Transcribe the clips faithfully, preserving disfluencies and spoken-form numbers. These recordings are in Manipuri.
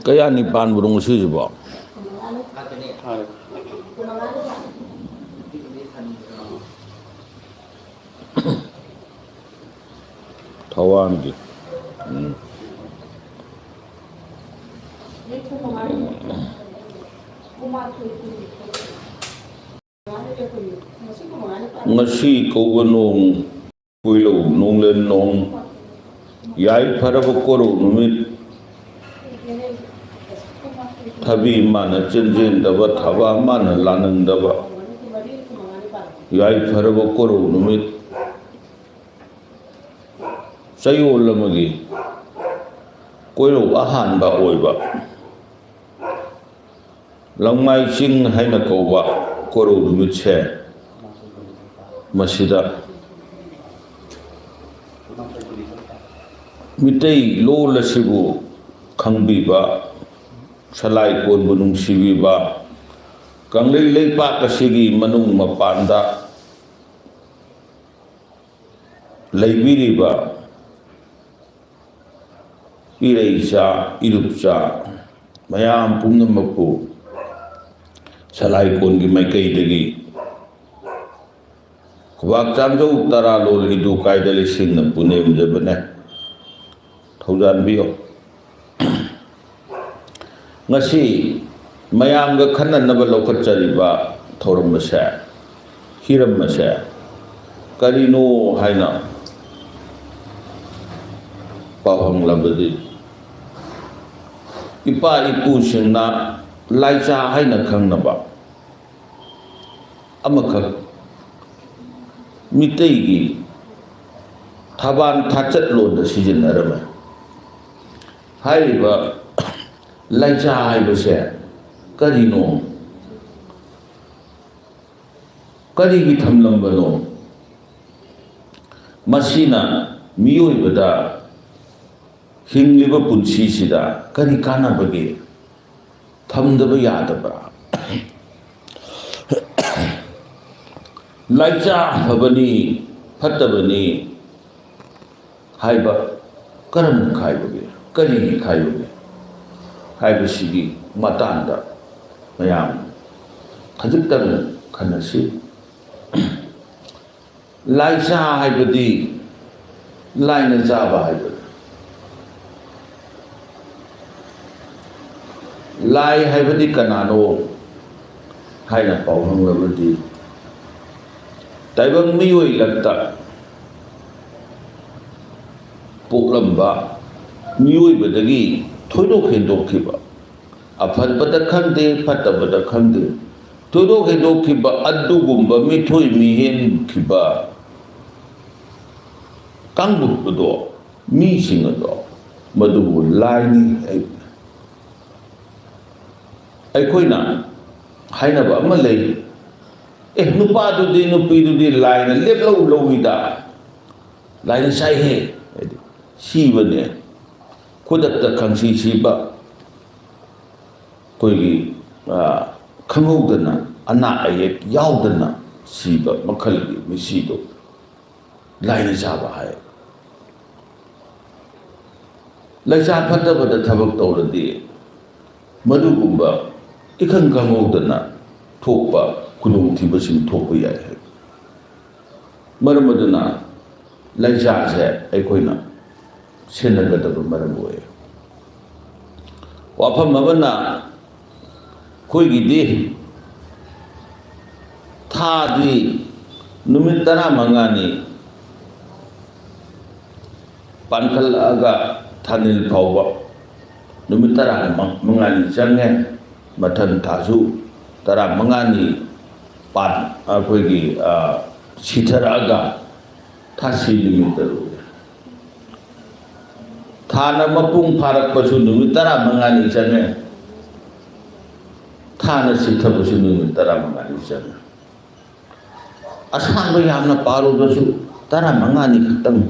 ꯀꯌꯥꯅꯤ ꯄꯥꯟꯕꯅꯣ ꯉꯁꯤꯁꯤꯕꯣ? ꯊꯋꯥꯟꯒꯤ꯫ ꯎꯝ꯫ ꯉꯁꯤ ꯀꯧꯕ ꯅꯣꯡ, ꯀꯣꯏꯂꯧ ꯅꯣꯡꯂꯦꯟ ꯅꯣꯡ, ꯌꯥꯏꯐꯔꯕ ꯀꯣꯔꯧ ꯅꯨꯃꯤꯠ, ꯊꯕꯤ ꯃꯥꯅ ꯆꯦꯟꯖꯦꯟꯗꯕ, ꯊꯕꯥ ꯃꯥꯅ ꯂꯥꯅꯤꯡꯗꯕ, ꯌꯥꯏꯐꯔꯕ ꯀꯣꯔꯧ ꯅꯨꯃꯤꯠ, ꯆꯌꯣꯜ ꯑꯃꯒꯤ ꯀꯣꯏꯔꯧ ꯑꯍꯥꯟꯕ ꯑꯣꯏꯕ ꯂꯪꯃꯥꯏ ꯆꯤꯡ ꯍꯥꯏꯅ ꯀꯧꯕ ꯀꯣꯔꯧ ꯅꯨꯃꯤꯠꯁꯦ, ꯃꯁꯤꯗ ꯃꯤꯇꯩ ꯂꯣꯜ ꯑꯁꯤꯕꯨ ꯈꯪꯕꯤꯕ, ꯁꯂꯥꯏ ꯀꯣꯟꯕꯨ ꯅꯨꯡꯁꯤꯕꯤꯕ, ꯀꯪꯂꯩ ꯂꯩꯄꯥꯛ ꯑꯁꯤꯒꯤ ꯃꯅꯨꯡ ꯃꯄꯥꯟꯗ ꯂꯩꯕꯤꯔꯤꯕ ꯏꯔꯩꯆꯥ, ꯏꯔꯨꯞꯆꯥ ꯃꯌꯥꯝ ꯄꯨꯝꯅꯃꯛꯄꯨ ꯁꯂꯥꯏꯀꯣꯟꯒꯤ ꯃꯥꯏꯀꯩꯗꯒꯤ ꯈꯨꯕꯥꯛ ꯆꯥꯝꯖꯧ ꯇꯔꯥ ꯂꯣꯜ ꯏꯗꯨ ꯀꯥꯏꯗ ꯂꯩꯁꯤꯡꯅ ꯄꯨꯅꯦꯝꯖꯕꯅꯦ꯫ ꯊꯧꯖꯥꯟꯕꯤꯌꯣ꯫ ꯉꯁꯤ ꯃꯌꯥꯝꯒ ꯈꯟꯅꯅꯕ ꯂꯧꯈꯠꯆꯔꯤꯕ ꯊꯧꯔꯝ ꯑꯁꯦ, ꯍꯤꯔꯝ ꯑꯁꯦ ꯀꯔꯤꯅꯣ ꯍꯥꯏꯅ ꯄꯥꯎꯍꯪꯂꯕꯗꯤ, ꯏꯄꯥ ꯏꯄꯨꯁꯤꯡꯅ ꯂꯥꯏꯆꯥ ꯍꯥꯏꯅ ꯈꯪꯅꯕ ꯑꯃꯈꯛ ꯃꯤꯇꯩꯒꯤ ꯊꯕꯥꯟ ꯊꯥꯆꯠꯂꯣꯟꯗ ꯁꯤꯖꯤꯟꯅꯔꯝꯃꯤ꯫ ꯍꯥꯏꯔꯤꯕ ꯂꯥꯏꯆꯥ ꯍꯥꯏꯕꯁꯦ ꯀꯔꯤꯅꯣ? ꯀꯔꯤꯒꯤ ꯊꯝꯂꯝꯕꯅꯣ? ꯃꯁꯤꯅ ꯃꯤꯑꯣꯏꯕꯗ ꯍꯤꯡꯂꯤꯕ ꯄꯨꯟꯁꯤꯁꯤꯗ ꯀꯔꯤ ꯀꯥꯟꯅꯕꯒꯦ? ꯊꯝꯗꯕ ꯌꯥꯗꯕ꯭ꯔꯥ? ꯂꯥꯏꯆꯥ ꯐꯕꯅꯤ, ꯐꯠꯇꯕꯅꯤ ꯍꯥꯏꯕ ꯀꯔꯝꯅ ꯈꯥꯏꯕꯒꯦ? ꯀꯔꯤꯒꯤ ꯈꯥꯏꯕꯒꯦ? ꯍꯥꯏꯕꯁꯤꯒꯤ ꯃꯇꯥꯡꯗ ꯃꯌꯥꯝ ꯈꯖꯤꯛꯇꯪ ꯈꯟꯅꯁꯤ꯫ ꯂꯥꯏꯆꯥ ꯍꯥꯏꯕꯗꯤ ꯂꯥꯏꯅ ꯆꯥꯕ ꯍꯥꯏꯕꯅꯤ꯫ ꯂꯥꯏ ꯍꯥꯏꯕꯗꯤ ꯀꯅꯥꯅꯣ ꯍꯥꯏꯅ ꯄꯥꯎ ꯍꯪꯂꯕꯗꯤ, ꯇꯥꯏꯕꯪ ꯃꯤꯑꯣꯏ ꯂꯛꯇ ꯄꯣꯛꯂꯝꯕ ꯃꯤꯑꯣꯏꯕꯗꯒꯤ ꯊꯣꯏꯗꯣꯛ ꯍꯦꯟꯗꯣꯛꯈꯤꯕ, ꯑꯐꯕꯗ ꯈꯪꯗꯦ, ꯐꯠꯇꯕꯗ ꯈꯪꯗꯦ, ꯊꯣꯏꯗꯣꯛ ꯍꯦꯟꯗꯣꯛꯈꯤꯕ ꯑꯗꯨꯒꯨꯝꯕ ꯃꯤꯊꯣꯏ ꯃꯤꯍꯦꯟꯈꯤꯕ ꯀꯥꯡꯂꯨꯞ ꯑꯗꯣ, ꯃꯤꯁꯤꯡ ꯑꯗꯣ, ꯃꯗꯨꯕꯨ ꯂꯥꯏꯅꯤ ꯍꯥꯏꯕꯅꯤ꯫ ꯑꯩꯈꯣꯏꯅ ꯍꯥꯏꯅꯕ ꯑꯃ ꯂꯩ, "ꯑꯦ, ꯅꯨꯄꯥꯗꯨꯗꯤ, ꯅꯨꯄꯤꯗꯨꯗꯤ ꯂꯥꯏꯅ ꯂꯦꯞꯂꯧ ꯂꯧꯏꯗ, ꯂꯥꯏꯅ ꯆꯥꯏꯍꯦ", ꯍꯥꯏꯗꯤ ꯁꯤꯕꯅꯦ, ꯈꯨꯗꯛꯇ ꯈꯪꯁꯤ ꯁꯤꯕ, ꯑꯩꯈꯣꯏꯒꯤ, ꯑ, ꯈꯪꯍꯧꯗꯅ, ꯑꯅꯥ ꯑꯌꯦꯛ ꯌꯥꯎꯗꯅ ꯁꯤꯕ ꯃꯈꯜꯒꯤ ꯃꯤꯁꯤꯗꯣ ꯂꯥꯏꯅ ꯆꯥꯕ ꯍꯥꯏ꯫ ꯂꯩꯁꯥ ꯐꯠꯇꯕꯗ ꯊꯕꯛ ꯇꯧꯔꯗꯤ ꯃꯗꯨꯒꯨꯝꯕ ꯏꯈꯪ ꯈꯪꯍꯧꯗꯅ ꯊꯣꯛꯄ ꯈꯨꯗꯣꯡꯊꯤꯕꯁꯤꯡ ꯊꯣꯛꯄ ꯌꯥꯏ ꯍꯥꯏ꯫ ꯃꯔꯝ ꯑꯗꯨꯅ ꯂꯩꯆꯥꯁꯦ ꯑꯩꯈꯣꯏꯅ ꯁꯦꯟꯅꯒꯗꯕ ꯃꯔꯝ ꯑꯣꯏ꯫ ꯋꯥꯐꯝ ꯑꯃꯅ, ꯑꯩꯈꯣꯏꯒꯤꯗꯤ ꯊꯥꯗꯤ ꯅꯨꯃꯤꯠ ꯇꯔꯥꯃꯉꯥꯅꯤ ꯄꯥꯟꯈꯠꯂꯛꯑꯒ ꯊꯥꯅꯤꯜ ꯐꯥꯎꯕ ꯅꯨꯃꯤꯠ ꯇꯔꯥꯃꯉꯥꯅꯤ ꯆꯪꯉꯦ꯫ ꯃꯊꯪ ꯊꯥꯁꯨ ꯇꯔꯥꯃꯉꯥꯅꯤ ꯄꯥꯟ-, ꯑꯩꯈꯣꯏꯒꯤ, ꯑ, ꯁꯤꯊꯔꯛꯑꯒ ꯊꯥꯁꯤ ꯅꯨꯃꯤꯠꯇ ꯂꯣꯏꯔꯦ꯫ ꯊꯥꯅ ꯃꯄꯨꯡ ꯐꯥꯔꯛꯄꯁꯨ ꯅꯨꯃꯤꯠ ꯇꯔꯥꯃꯉꯥꯅꯤ ꯆꯪꯉꯦ꯫ ꯊꯥꯅ ꯁꯤꯊꯕꯁꯨ ꯅꯨꯃꯤꯠ ꯇꯔꯥꯃꯉꯥꯅꯤ ꯆꯪꯉꯦ꯫ ꯑꯁꯥꯡꯕ ꯌꯥꯝꯅ ꯄꯥꯔꯨꯕꯁꯨ ꯇꯔꯥꯃꯉꯥꯅꯤ ꯈꯛꯇꯪ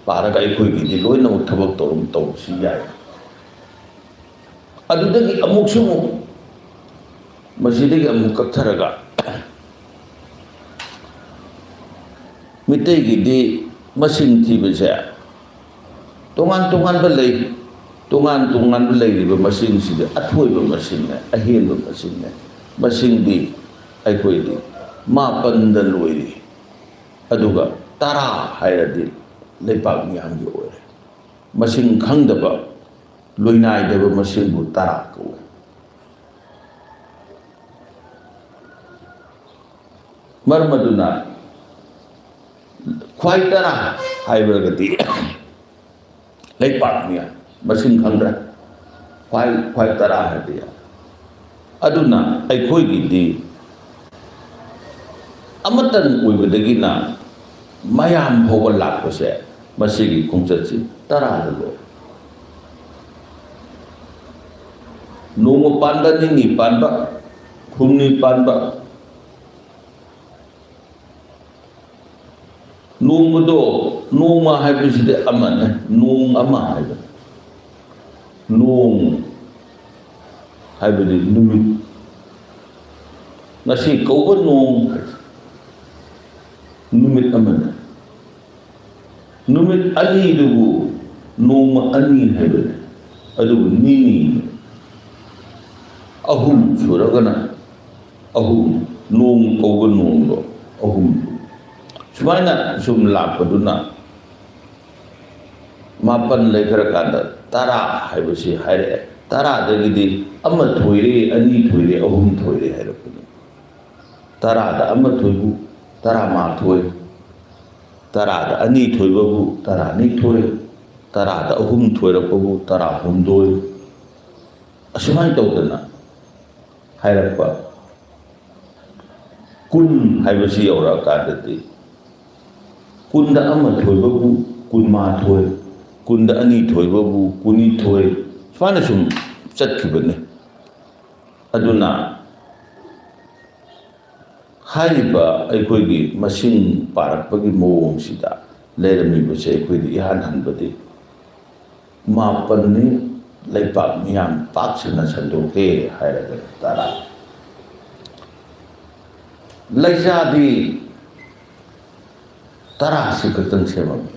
ꯄꯥꯔꯒ ꯑꯩꯈꯣꯏꯒꯤꯗꯤ ꯂꯣꯏꯅꯃꯛ ꯊꯕꯛ ꯇꯧꯔꯝ-, ꯇꯧꯕꯁꯨ ꯌꯥꯏ꯫ ꯑꯗꯨꯗꯒꯤ ꯑꯃꯨꯛꯁꯨ ꯑꯃꯨꯛ ꯃꯁꯤꯗꯒꯤ ꯑꯃꯨꯛ ꯀꯛꯊꯔꯒ ꯃꯤꯇꯩꯒꯤꯗꯤ ꯃꯁꯤꯡ ꯊꯤꯕꯁꯦ ꯇꯣꯉꯥꯟ ꯇꯣꯉꯥꯟꯕ ꯂꯩ꯫ ꯇꯣꯉꯥꯟ ꯇꯣꯉꯥꯟꯕ ꯂꯩꯔꯤꯕ ꯃꯁꯤꯡꯁꯤꯗꯤ ꯑꯊꯣꯏꯕ ꯃꯁꯤꯡꯅꯦ, ꯑꯍꯦꯟꯕ ꯃꯁꯤꯡꯅꯦ꯫ ꯃꯁꯤꯡꯗꯤ ꯑꯩꯈꯣꯏꯗꯤ ꯃꯥꯄꯟꯗ ꯂꯣꯏꯔꯤ꯫ ꯑꯗꯨꯒ ꯇꯔꯥ ꯍꯥꯏꯔꯗꯤ ꯂꯩꯄꯥꯛ ꯃꯤꯌꯥꯝꯒꯤ ꯑꯣꯏꯔꯦ꯫ ꯃꯁꯤꯡ ꯈꯪꯗꯕ, ꯂꯣꯏꯅꯥꯏꯗꯕ ꯃꯁꯤꯡꯕꯨ ꯇꯔꯥ ꯀꯧꯏ꯫ ꯃꯔꯝ ꯑꯗꯨꯅ ꯈ꯭ꯋꯥꯏ ꯇꯔꯥ ꯍꯥꯏꯔꯒꯗꯤ ꯂꯩꯄꯥꯛ ꯃꯤꯌꯥꯝ ꯃꯁꯤꯡ ꯈꯪꯗ꯭ꯔꯥ? ꯈ꯭ꯋꯥꯏ, ꯈ꯭ꯋꯥꯏ ꯇꯔꯥ ꯍꯥꯏꯕ ꯌꯥꯏ꯫ ꯑꯗꯨꯅ ꯑꯩꯈꯣꯏꯒꯤꯗꯤ ꯑꯃꯇꯪ ꯑꯣꯏꯕꯗꯒꯤꯅ ꯃꯌꯥꯝ ꯐꯥꯎꯕ ꯂꯥꯛꯄꯁꯦ, ꯃꯁꯤꯒꯤ ꯈꯣꯡꯆꯠꯁꯤ ꯇꯔꯥꯗ ꯂꯣꯏ꯫ ꯅꯣꯡꯃ ꯄꯥꯟꯕ, ꯅꯤꯅꯤ ꯄꯥꯟꯕ, ꯍꯨꯝꯅꯤ ꯄꯥꯟꯕ, ꯅꯣꯡꯃꯗꯣ, ꯅꯣꯡꯃ ꯍꯥꯏꯕꯁꯤꯗꯤ ꯑꯃꯅꯦ, ꯅꯣꯡ ꯑꯃ ꯍꯥꯏꯕꯅꯦ꯫ ꯅꯣꯡ ꯍꯥꯏꯕꯗꯤ ꯅꯨꯃꯤꯠ꯫ ꯉꯁꯤ ꯀꯧꯕ ꯅꯣꯡ ꯍꯥꯏꯁꯦ ꯅꯨꯃꯤꯠ ꯑꯃꯅꯦ꯫ ꯅꯨꯃꯤꯠ ꯑꯅꯤꯗꯨꯕꯨ ꯅꯣꯡꯃ ꯑꯅꯤ ꯍꯥꯏꯕꯅꯦ, ꯑꯗꯨꯕꯨ ꯅꯤꯅꯤ꯫ ꯑꯍꯨꯝ ꯁꯨꯔꯒꯅ ꯑꯍꯨꯝ, ꯅꯣꯡ ꯀꯧꯕ ꯅꯣꯡꯗꯣ ꯑꯍꯨꯝ꯫ ꯁꯨꯃꯥꯏꯅ ꯁꯨꯝ ꯂꯥꯛꯄꯗꯨꯅ ꯃꯥꯄꯟ ꯂꯩꯈ꯭ꯔꯀꯥꯟꯗ ꯇꯔꯥ ꯍꯥꯏꯕꯁꯤ ꯍꯥꯏꯔꯛꯑꯦ꯫ ꯇꯔꯥꯗꯒꯤꯗꯤ ꯑꯃ ꯊꯣꯏꯔꯦ, ꯑꯅꯤ ꯊꯣꯏꯔꯦ, ꯑꯍꯨꯝ ꯊꯣꯏꯔꯦ ꯍꯥꯏꯔꯛꯄꯅꯤ꯫ ꯇꯔꯥꯗ ꯑꯃ ꯊꯣꯏꯕꯨ ꯇꯔꯥꯃꯥꯊꯣꯏ, ꯇꯔꯥꯗ ꯑꯅꯤ ꯊꯣꯏꯕꯕꯨ ꯇꯔꯥꯅꯤꯊꯣꯏ, ꯇꯔꯥꯗ ꯑꯍꯨꯝ ꯊꯣꯏꯔꯛꯄꯕꯨ ꯇꯔꯥꯍꯨꯝꯗꯣꯏ, ꯑꯁꯨꯃꯥꯏꯅ ꯇꯧꯗꯅ ꯍꯥꯏꯔꯛꯄ꯫ ꯀꯨꯟ ꯍꯥꯏꯕꯁꯤ ꯌꯧꯔꯛꯑꯀꯥꯟꯗꯗꯤ ꯀꯨꯟꯗ ꯑꯃ ꯊꯣꯏꯕꯕꯨ ꯀꯨꯟꯃꯥꯊꯣꯏ, ꯀꯨꯟꯗ ꯑꯅꯤ ꯊꯣꯏꯕꯕꯨ ꯀꯨꯟꯅꯤꯊꯣꯏ, ꯁꯨꯃꯥꯏꯅ ꯁꯨꯝ ꯆꯠꯈꯤꯕꯅꯤ꯫ ꯑꯗꯨꯅ ꯍꯥꯏꯔꯤꯕ ꯑꯩꯈꯣꯏꯒꯤ ꯃꯁꯤꯡ ꯄꯥꯔꯛꯄꯒꯤ ꯃꯑꯣꯡꯁꯤꯗ ꯂꯩꯔꯝꯃꯤꯕꯁꯦ ꯑꯩꯈꯣꯏꯗꯤ ꯏꯍꯥꯟ ꯍꯥꯟꯕꯗꯤ ꯃꯥꯄꯟꯅꯤ, ꯂꯩꯄꯥꯛ ꯃꯤꯌꯥꯝ ꯄꯥꯛ ꯁꯟꯅ ꯁꯟꯗꯣꯛꯀꯦ ꯍꯥꯏꯔꯒ ꯇꯔꯥ꯫ ꯂꯩꯖꯥꯗꯤ ꯇꯔꯥꯁꯤ ꯈꯛꯇꯪ ꯁꯦꯝꯃꯝꯃꯤ꯫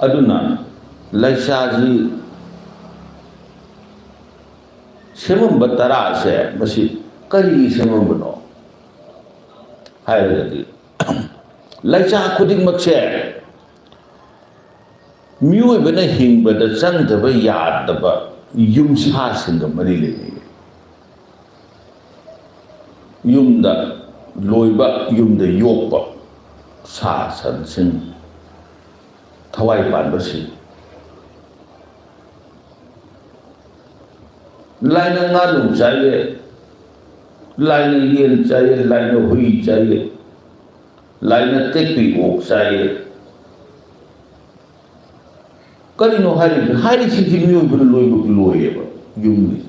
ꯑꯗꯨꯅ ꯂꯩꯆꯥꯁꯤ ꯁꯦꯝꯃꯝꯕ ꯇꯔꯥꯁꯦ ꯃꯁꯤ ꯀꯔꯤꯒꯤ ꯁꯦꯝꯃꯝꯕꯅꯣ ꯍꯥꯏꯔꯒꯗꯤ, ꯂꯩꯆꯥ ꯈꯨꯗꯤꯡꯃꯛꯁꯦ ꯃꯤꯑꯣꯏꯕꯅ ꯍꯤꯡꯕꯗ ꯆꯪꯗꯕ ꯌꯥꯗꯕ ꯌꯨꯝꯁꯥꯁꯤꯡꯒ ꯃꯔꯤ ꯂꯩꯅꯩ꯫ ꯌꯨꯝꯗ ꯂꯣꯏꯕ, ꯌꯨꯝꯗ ꯌꯣꯛꯄ ꯁꯥ ꯁꯟꯁꯤꯡ, ꯊꯋꯥꯏ ꯄꯥꯟꯕꯁꯤꯡ꯫ ꯂꯥꯏꯅ ꯉꯥꯅꯨ ꯆꯥꯏꯌꯦ, ꯂꯥꯏꯅ ꯌꯦꯟ ꯆꯥꯏꯌꯦ, ꯂꯥꯏꯅ ꯍꯨꯏ ꯆꯥꯏꯌꯦ, ꯂꯥꯏꯅ ꯇꯦꯛꯄꯤ ꯑꯣꯛ ꯆꯥꯏꯌꯦ꯫ ꯀꯔꯤꯅꯣ ꯍꯥꯏꯔꯤꯁꯦ? ꯍꯥꯏꯔꯤꯁꯤꯗꯤ ꯃꯤꯑꯣꯏꯕꯅ ꯂꯣꯏꯕ ꯂꯣꯏꯌꯦꯕ, ꯌꯨꯝꯒꯤ,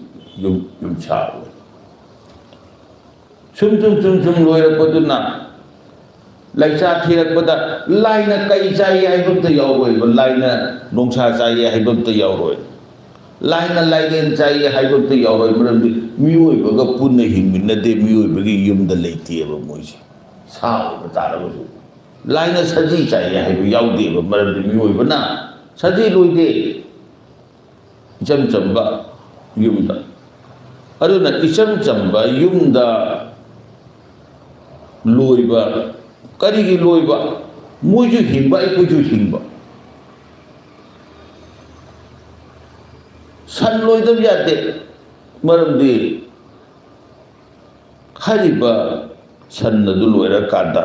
ꯌꯨꯝ, ꯌꯨꯝꯁꯥ ꯑꯣꯏ꯫ ꯁꯨꯝ, ꯁꯨꯝ, ꯁꯨꯝ, ꯁꯨꯝ ꯂꯣꯏꯔꯛꯄꯗꯨꯅ ꯂꯩꯆꯥ ꯊꯤꯔꯛꯄꯗ ꯂꯥꯏꯅ ꯀꯩ ꯆꯥꯏ ꯍꯥꯏꯕ ꯑꯝꯇ ꯌꯥꯎꯔꯣꯏꯕ, ꯂꯥꯏꯅ ꯅꯣꯡꯁꯥ ꯆꯥꯏ ꯍꯥꯏꯕ ꯑꯝꯇ ꯌꯥꯎꯔꯣꯏ, ꯂꯥꯏꯅ ꯂꯥꯏꯔꯦꯟ ꯆꯥꯏ ꯍꯥꯏꯕ ꯑꯝꯇ ꯌꯥꯎꯔꯣꯏ꯫ ꯃꯔꯝꯗꯤ ꯃꯤꯑꯣꯏꯕꯒ ꯄꯨꯟꯅ ꯍꯤꯡꯃꯤꯟꯅꯗꯦ, ꯃꯤꯑꯣꯏꯕꯒꯤ ꯌꯨꯝꯗ ꯂꯩꯇꯦꯕ ꯃꯣꯏꯁꯦ, ꯁꯥ ꯑꯣꯏꯕ ꯇꯥꯔꯒꯁꯨ꯫ ꯂꯥꯏꯅ ꯁꯖꯤ ꯆꯥꯏ ꯍꯥꯏꯕ ꯌꯥꯎꯗꯦꯕ, ꯃꯔꯝꯗꯤ ꯃꯤꯑꯣꯏꯕꯅ ꯁꯖꯤ ꯂꯣꯏꯗꯦ꯫ ꯏꯆꯝ ꯆꯝꯕ ꯌꯨꯝꯗ꯫ ꯑꯗꯨꯅ ꯏꯆꯝ ꯆꯝꯕ ꯌꯨꯝꯗ ꯂꯣꯏꯕ, ꯀꯔꯤꯒꯤ ꯂꯣꯏꯕ? ꯃꯣꯏꯁꯨ ꯍꯤꯡꯕ, ꯑꯩꯈꯣꯏꯁꯨ ꯍꯤꯡꯕ꯫ ꯁꯟ ꯂꯣꯏꯗꯕ ꯌꯥꯗꯦ, ꯃꯔꯝꯗꯤ ꯍꯥꯏꯔꯤꯕ ꯁꯟ ꯑꯗꯨ ꯂꯣꯏꯔꯀꯥꯟꯗ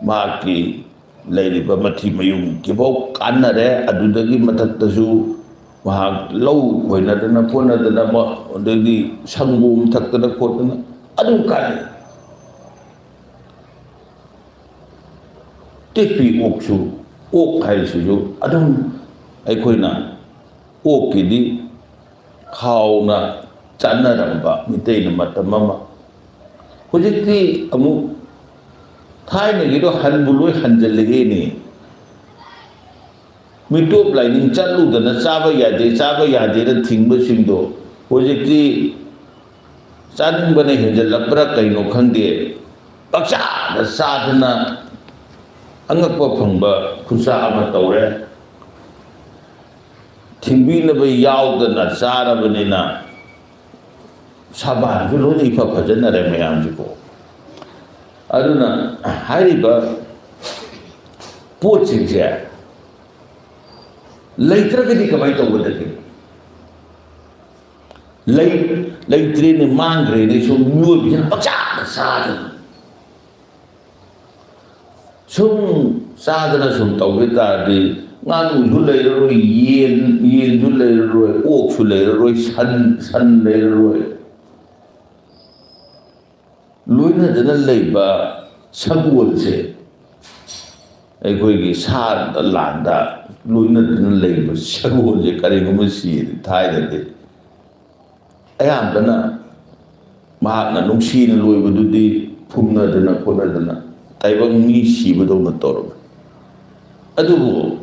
ꯃꯍꯥꯛꯀꯤ ꯂꯩꯔꯤꯕ ꯃꯊꯤ ꯃꯌꯨꯡꯒꯤꯐꯥꯎ ꯀꯥꯟꯅꯔꯦ꯫ ꯑꯗꯨꯗꯒꯤ ꯃꯊꯛꯇꯁꯨ ꯃꯍꯥꯛ ꯂꯧ ꯈꯣꯏꯅꯗꯅ ꯈꯣꯠꯅꯗꯅ, ꯃ-, ꯑꯗꯩꯗꯤ ꯁꯪꯒꯣꯝ ꯊꯛꯇꯅ ꯈꯣꯠꯇꯅ ꯑꯗꯨꯝ ꯀꯥꯟꯅꯩ꯫ ꯇꯦꯛꯄꯤ ꯑꯣꯛꯁꯨ, ꯑꯣꯛ ꯍꯥꯏꯁꯤꯁꯨ ꯑꯗꯨꯝ ꯑꯩꯈꯣꯏꯅ ꯑꯣꯛꯀꯤꯗꯤ ꯍꯥꯎꯅ ꯆꯥꯅꯔꯝꯕ ꯃꯤꯇꯩꯅ ꯃꯇꯝ ꯑꯃ꯫ ꯍꯧꯖꯤꯛꯇꯤ ꯑꯃꯨꯛ ꯊꯥꯏꯅꯒꯤꯗꯣ ꯍꯟꯕꯨ ꯂꯣꯏ ꯍꯟꯖꯜꯂꯛꯑꯦꯅꯦ꯫ ꯃꯤꯇꯣꯞ ꯂꯥꯏꯅꯤꯡ ꯆꯠꯂꯨꯗꯅ ꯆꯥꯕ ꯌꯥꯗꯦ, ꯆꯥꯕ ꯌꯥꯗꯦꯅ ꯊꯤꯡꯕꯁꯤꯡꯗꯣ ꯍꯧꯖꯤꯛꯇꯤ ꯆꯥꯅꯤꯡꯕꯅ ꯍꯦꯟꯖꯜꯂꯛꯄ꯭ꯔꯥ ꯀꯩꯅꯣ ꯈꯪꯗꯦ, ꯄꯪꯆꯥꯗ ꯆꯥꯗꯅ ꯑꯉꯛꯄ ꯐꯪꯕ ꯈꯨꯠꯁꯥ ꯑꯃ ꯇꯧꯔꯦ꯫ ꯊꯤꯡꯕꯤꯅꯕ ꯌꯥꯎꯗꯅ ꯆꯥꯔꯕꯅꯤꯅ ꯁꯥꯕꯥꯟꯁꯨ ꯂꯣꯏꯅ ꯏꯐ ꯐꯖꯅꯔꯦ ꯃꯌꯥꯝꯁꯤꯀꯣ꯫ ꯑꯗꯨꯅ ꯍꯥꯏꯔꯤꯕ ꯄꯣꯠꯁꯤꯡꯁꯦ ꯂꯩꯇ꯭ꯔꯒꯗꯤ ꯀꯃꯥꯏꯅ ꯇꯧꯒꯗꯒꯦ? ꯂꯩ-, ꯂꯩꯇ꯭ꯔꯦꯅꯦ, ꯃꯥꯡꯈ꯭ꯔꯦꯅꯦ, ꯁꯨꯝ ꯃꯤꯑꯣꯏꯕꯁꯤꯅ ꯄꯪꯆꯥꯗ ꯆꯥꯗꯅ, ꯁꯨꯝ ꯆꯥꯗꯅ ꯁꯨꯝ ꯇꯧꯒꯦ ꯇꯥꯔꯗꯤ, ꯉꯥꯅꯨꯁꯨ ꯂꯩꯔꯔꯣꯏ, ꯌꯦꯟ, ꯌꯦꯟꯁꯨ ꯂꯩꯔꯔꯣꯏ, ꯑꯣꯛꯁꯨ ꯂꯩꯔꯔꯣꯏ, ꯁꯟ, ꯁꯟ ꯂꯩꯔꯔꯣꯏ꯫ ꯂꯣꯏꯅꯗꯅ ꯂꯩꯕ ꯁꯒꯣꯜꯁꯦ, ꯑꯩꯈꯣꯏꯒꯤ ꯁꯥꯗ ꯂꯥꯟꯗ ꯂꯣꯏꯅꯗꯨꯅ ꯂꯩꯕ ꯁꯒꯣꯜꯁꯦ ꯀꯔꯤꯒꯨꯝꯕ ꯁꯤꯔꯗꯤ ꯊꯥꯏꯅꯗꯤ ꯑꯌꯥꯝꯕꯅ ꯃꯍꯥꯛꯅ ꯅꯨꯡꯁꯤꯅ ꯂꯣꯏꯕꯗꯨꯗꯤ ꯐꯨꯝꯅꯗꯅ ꯈꯣꯠꯅꯗꯅ ꯇꯥꯏꯕꯪ ꯃꯤ ꯁꯤꯕꯗꯧꯅ ꯇꯧꯔꯝꯃꯤ꯫ ꯑꯗꯨꯕꯨ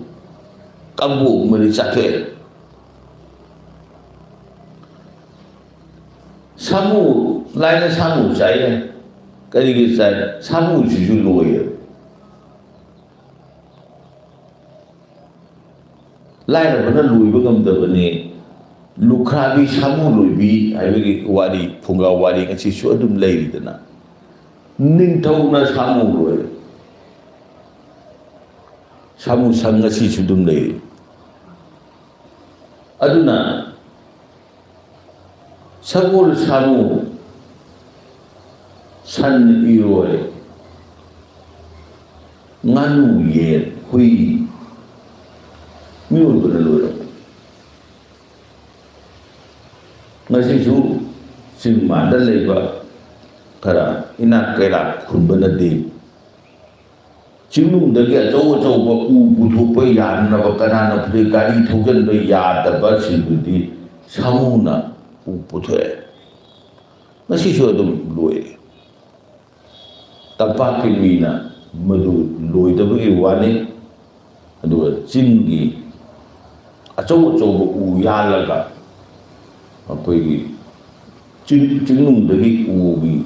ꯀꯥꯡꯕꯨ ꯑꯃꯗꯤ ꯆꯥꯊꯣꯛꯑꯦ꯫ ꯁꯥꯃꯨ, ꯂꯥꯏꯅ ꯁꯥꯃꯨ ꯆꯥꯏ ꯍꯥꯏ꯫ ꯀꯔꯤꯒꯤ ꯆꯥꯏ? ꯁꯥꯃꯨꯁꯤꯁꯨ ꯂꯣꯏꯌꯦꯕ꯫ ꯂꯥꯏꯔꯕꯅ ꯂꯣꯏꯕ ꯉꯝꯗꯕꯅꯤ꯫ ꯂꯨꯈ꯭ꯔꯥꯕꯤ ꯁꯥꯃꯨ ꯂꯣꯏꯕꯤ ꯍꯥꯏꯕꯒꯤ ꯋꯥꯔꯤ, ꯐꯨꯡꯒꯥ ꯋꯥꯔꯤ ꯉꯁꯤꯁꯨ ꯑꯗꯨꯝ ꯂꯩꯔꯤꯗꯅ꯫ ꯅꯤꯡꯊꯧꯅ ꯁꯥꯃꯨ ꯂꯣꯏ꯫ ꯁꯥꯃꯨ ꯁꯪ ꯉꯁꯤꯁꯨ ꯑꯗꯨꯝ ꯂꯩꯔꯤ꯫ ꯑꯗꯨꯅ ꯁꯒꯣꯜ, ꯁꯥꯃꯨ, ꯁꯟ, ꯏꯔꯣꯏ, ꯉꯥꯅꯨ, ꯌꯦꯟ, ꯍꯨꯏ, ꯃꯤꯑꯣꯏꯕꯅ ꯂꯣꯏꯔꯝꯃꯤ꯫ ꯉꯁꯤꯁꯨ ꯆꯤꯡ ꯃꯥꯟꯗ ꯂꯩꯕ ꯈꯔ ꯏꯅꯥꯛ ꯀꯩꯔꯥꯛ ꯈꯨꯟꯕꯅꯗꯤ ꯆꯤꯡꯅꯨꯡꯗꯒꯤ ꯑꯆꯧ ꯑꯆꯧꯕ ꯎ ꯄꯨꯊꯣꯛꯄ ꯌꯥꯅꯅꯕ, ꯀꯅꯥꯅ ꯄꯨꯊꯣꯛꯏ? ꯒꯥꯔꯤ ꯊꯧꯖꯤꯟꯕ ꯌꯥꯗꯕꯁꯤꯡꯗꯨꯗꯤ ꯁꯥꯃꯨꯅ ꯎ ꯄꯨꯊꯣꯛꯑꯦ꯫ ꯉꯁꯤꯁꯨ ꯑꯗꯨꯝ ꯂꯣꯏꯔꯤ꯫ ꯇꯝꯄꯥꯛꯀꯤ ꯃꯤꯅ ꯃꯗꯨ ꯂꯣꯏꯗꯕꯒꯤ ꯋꯥꯅꯤ꯫ ꯑꯗꯨꯒ ꯆꯤꯡꯒꯤ ꯑꯆꯧ ꯑꯆꯧꯕ ꯎ ꯌꯥꯜꯂꯒ ꯑꯩꯈꯣꯏꯒꯤ ꯆꯤꯡ-, ꯆꯤꯡꯅꯨꯡꯗꯒꯤ ꯎꯒꯤ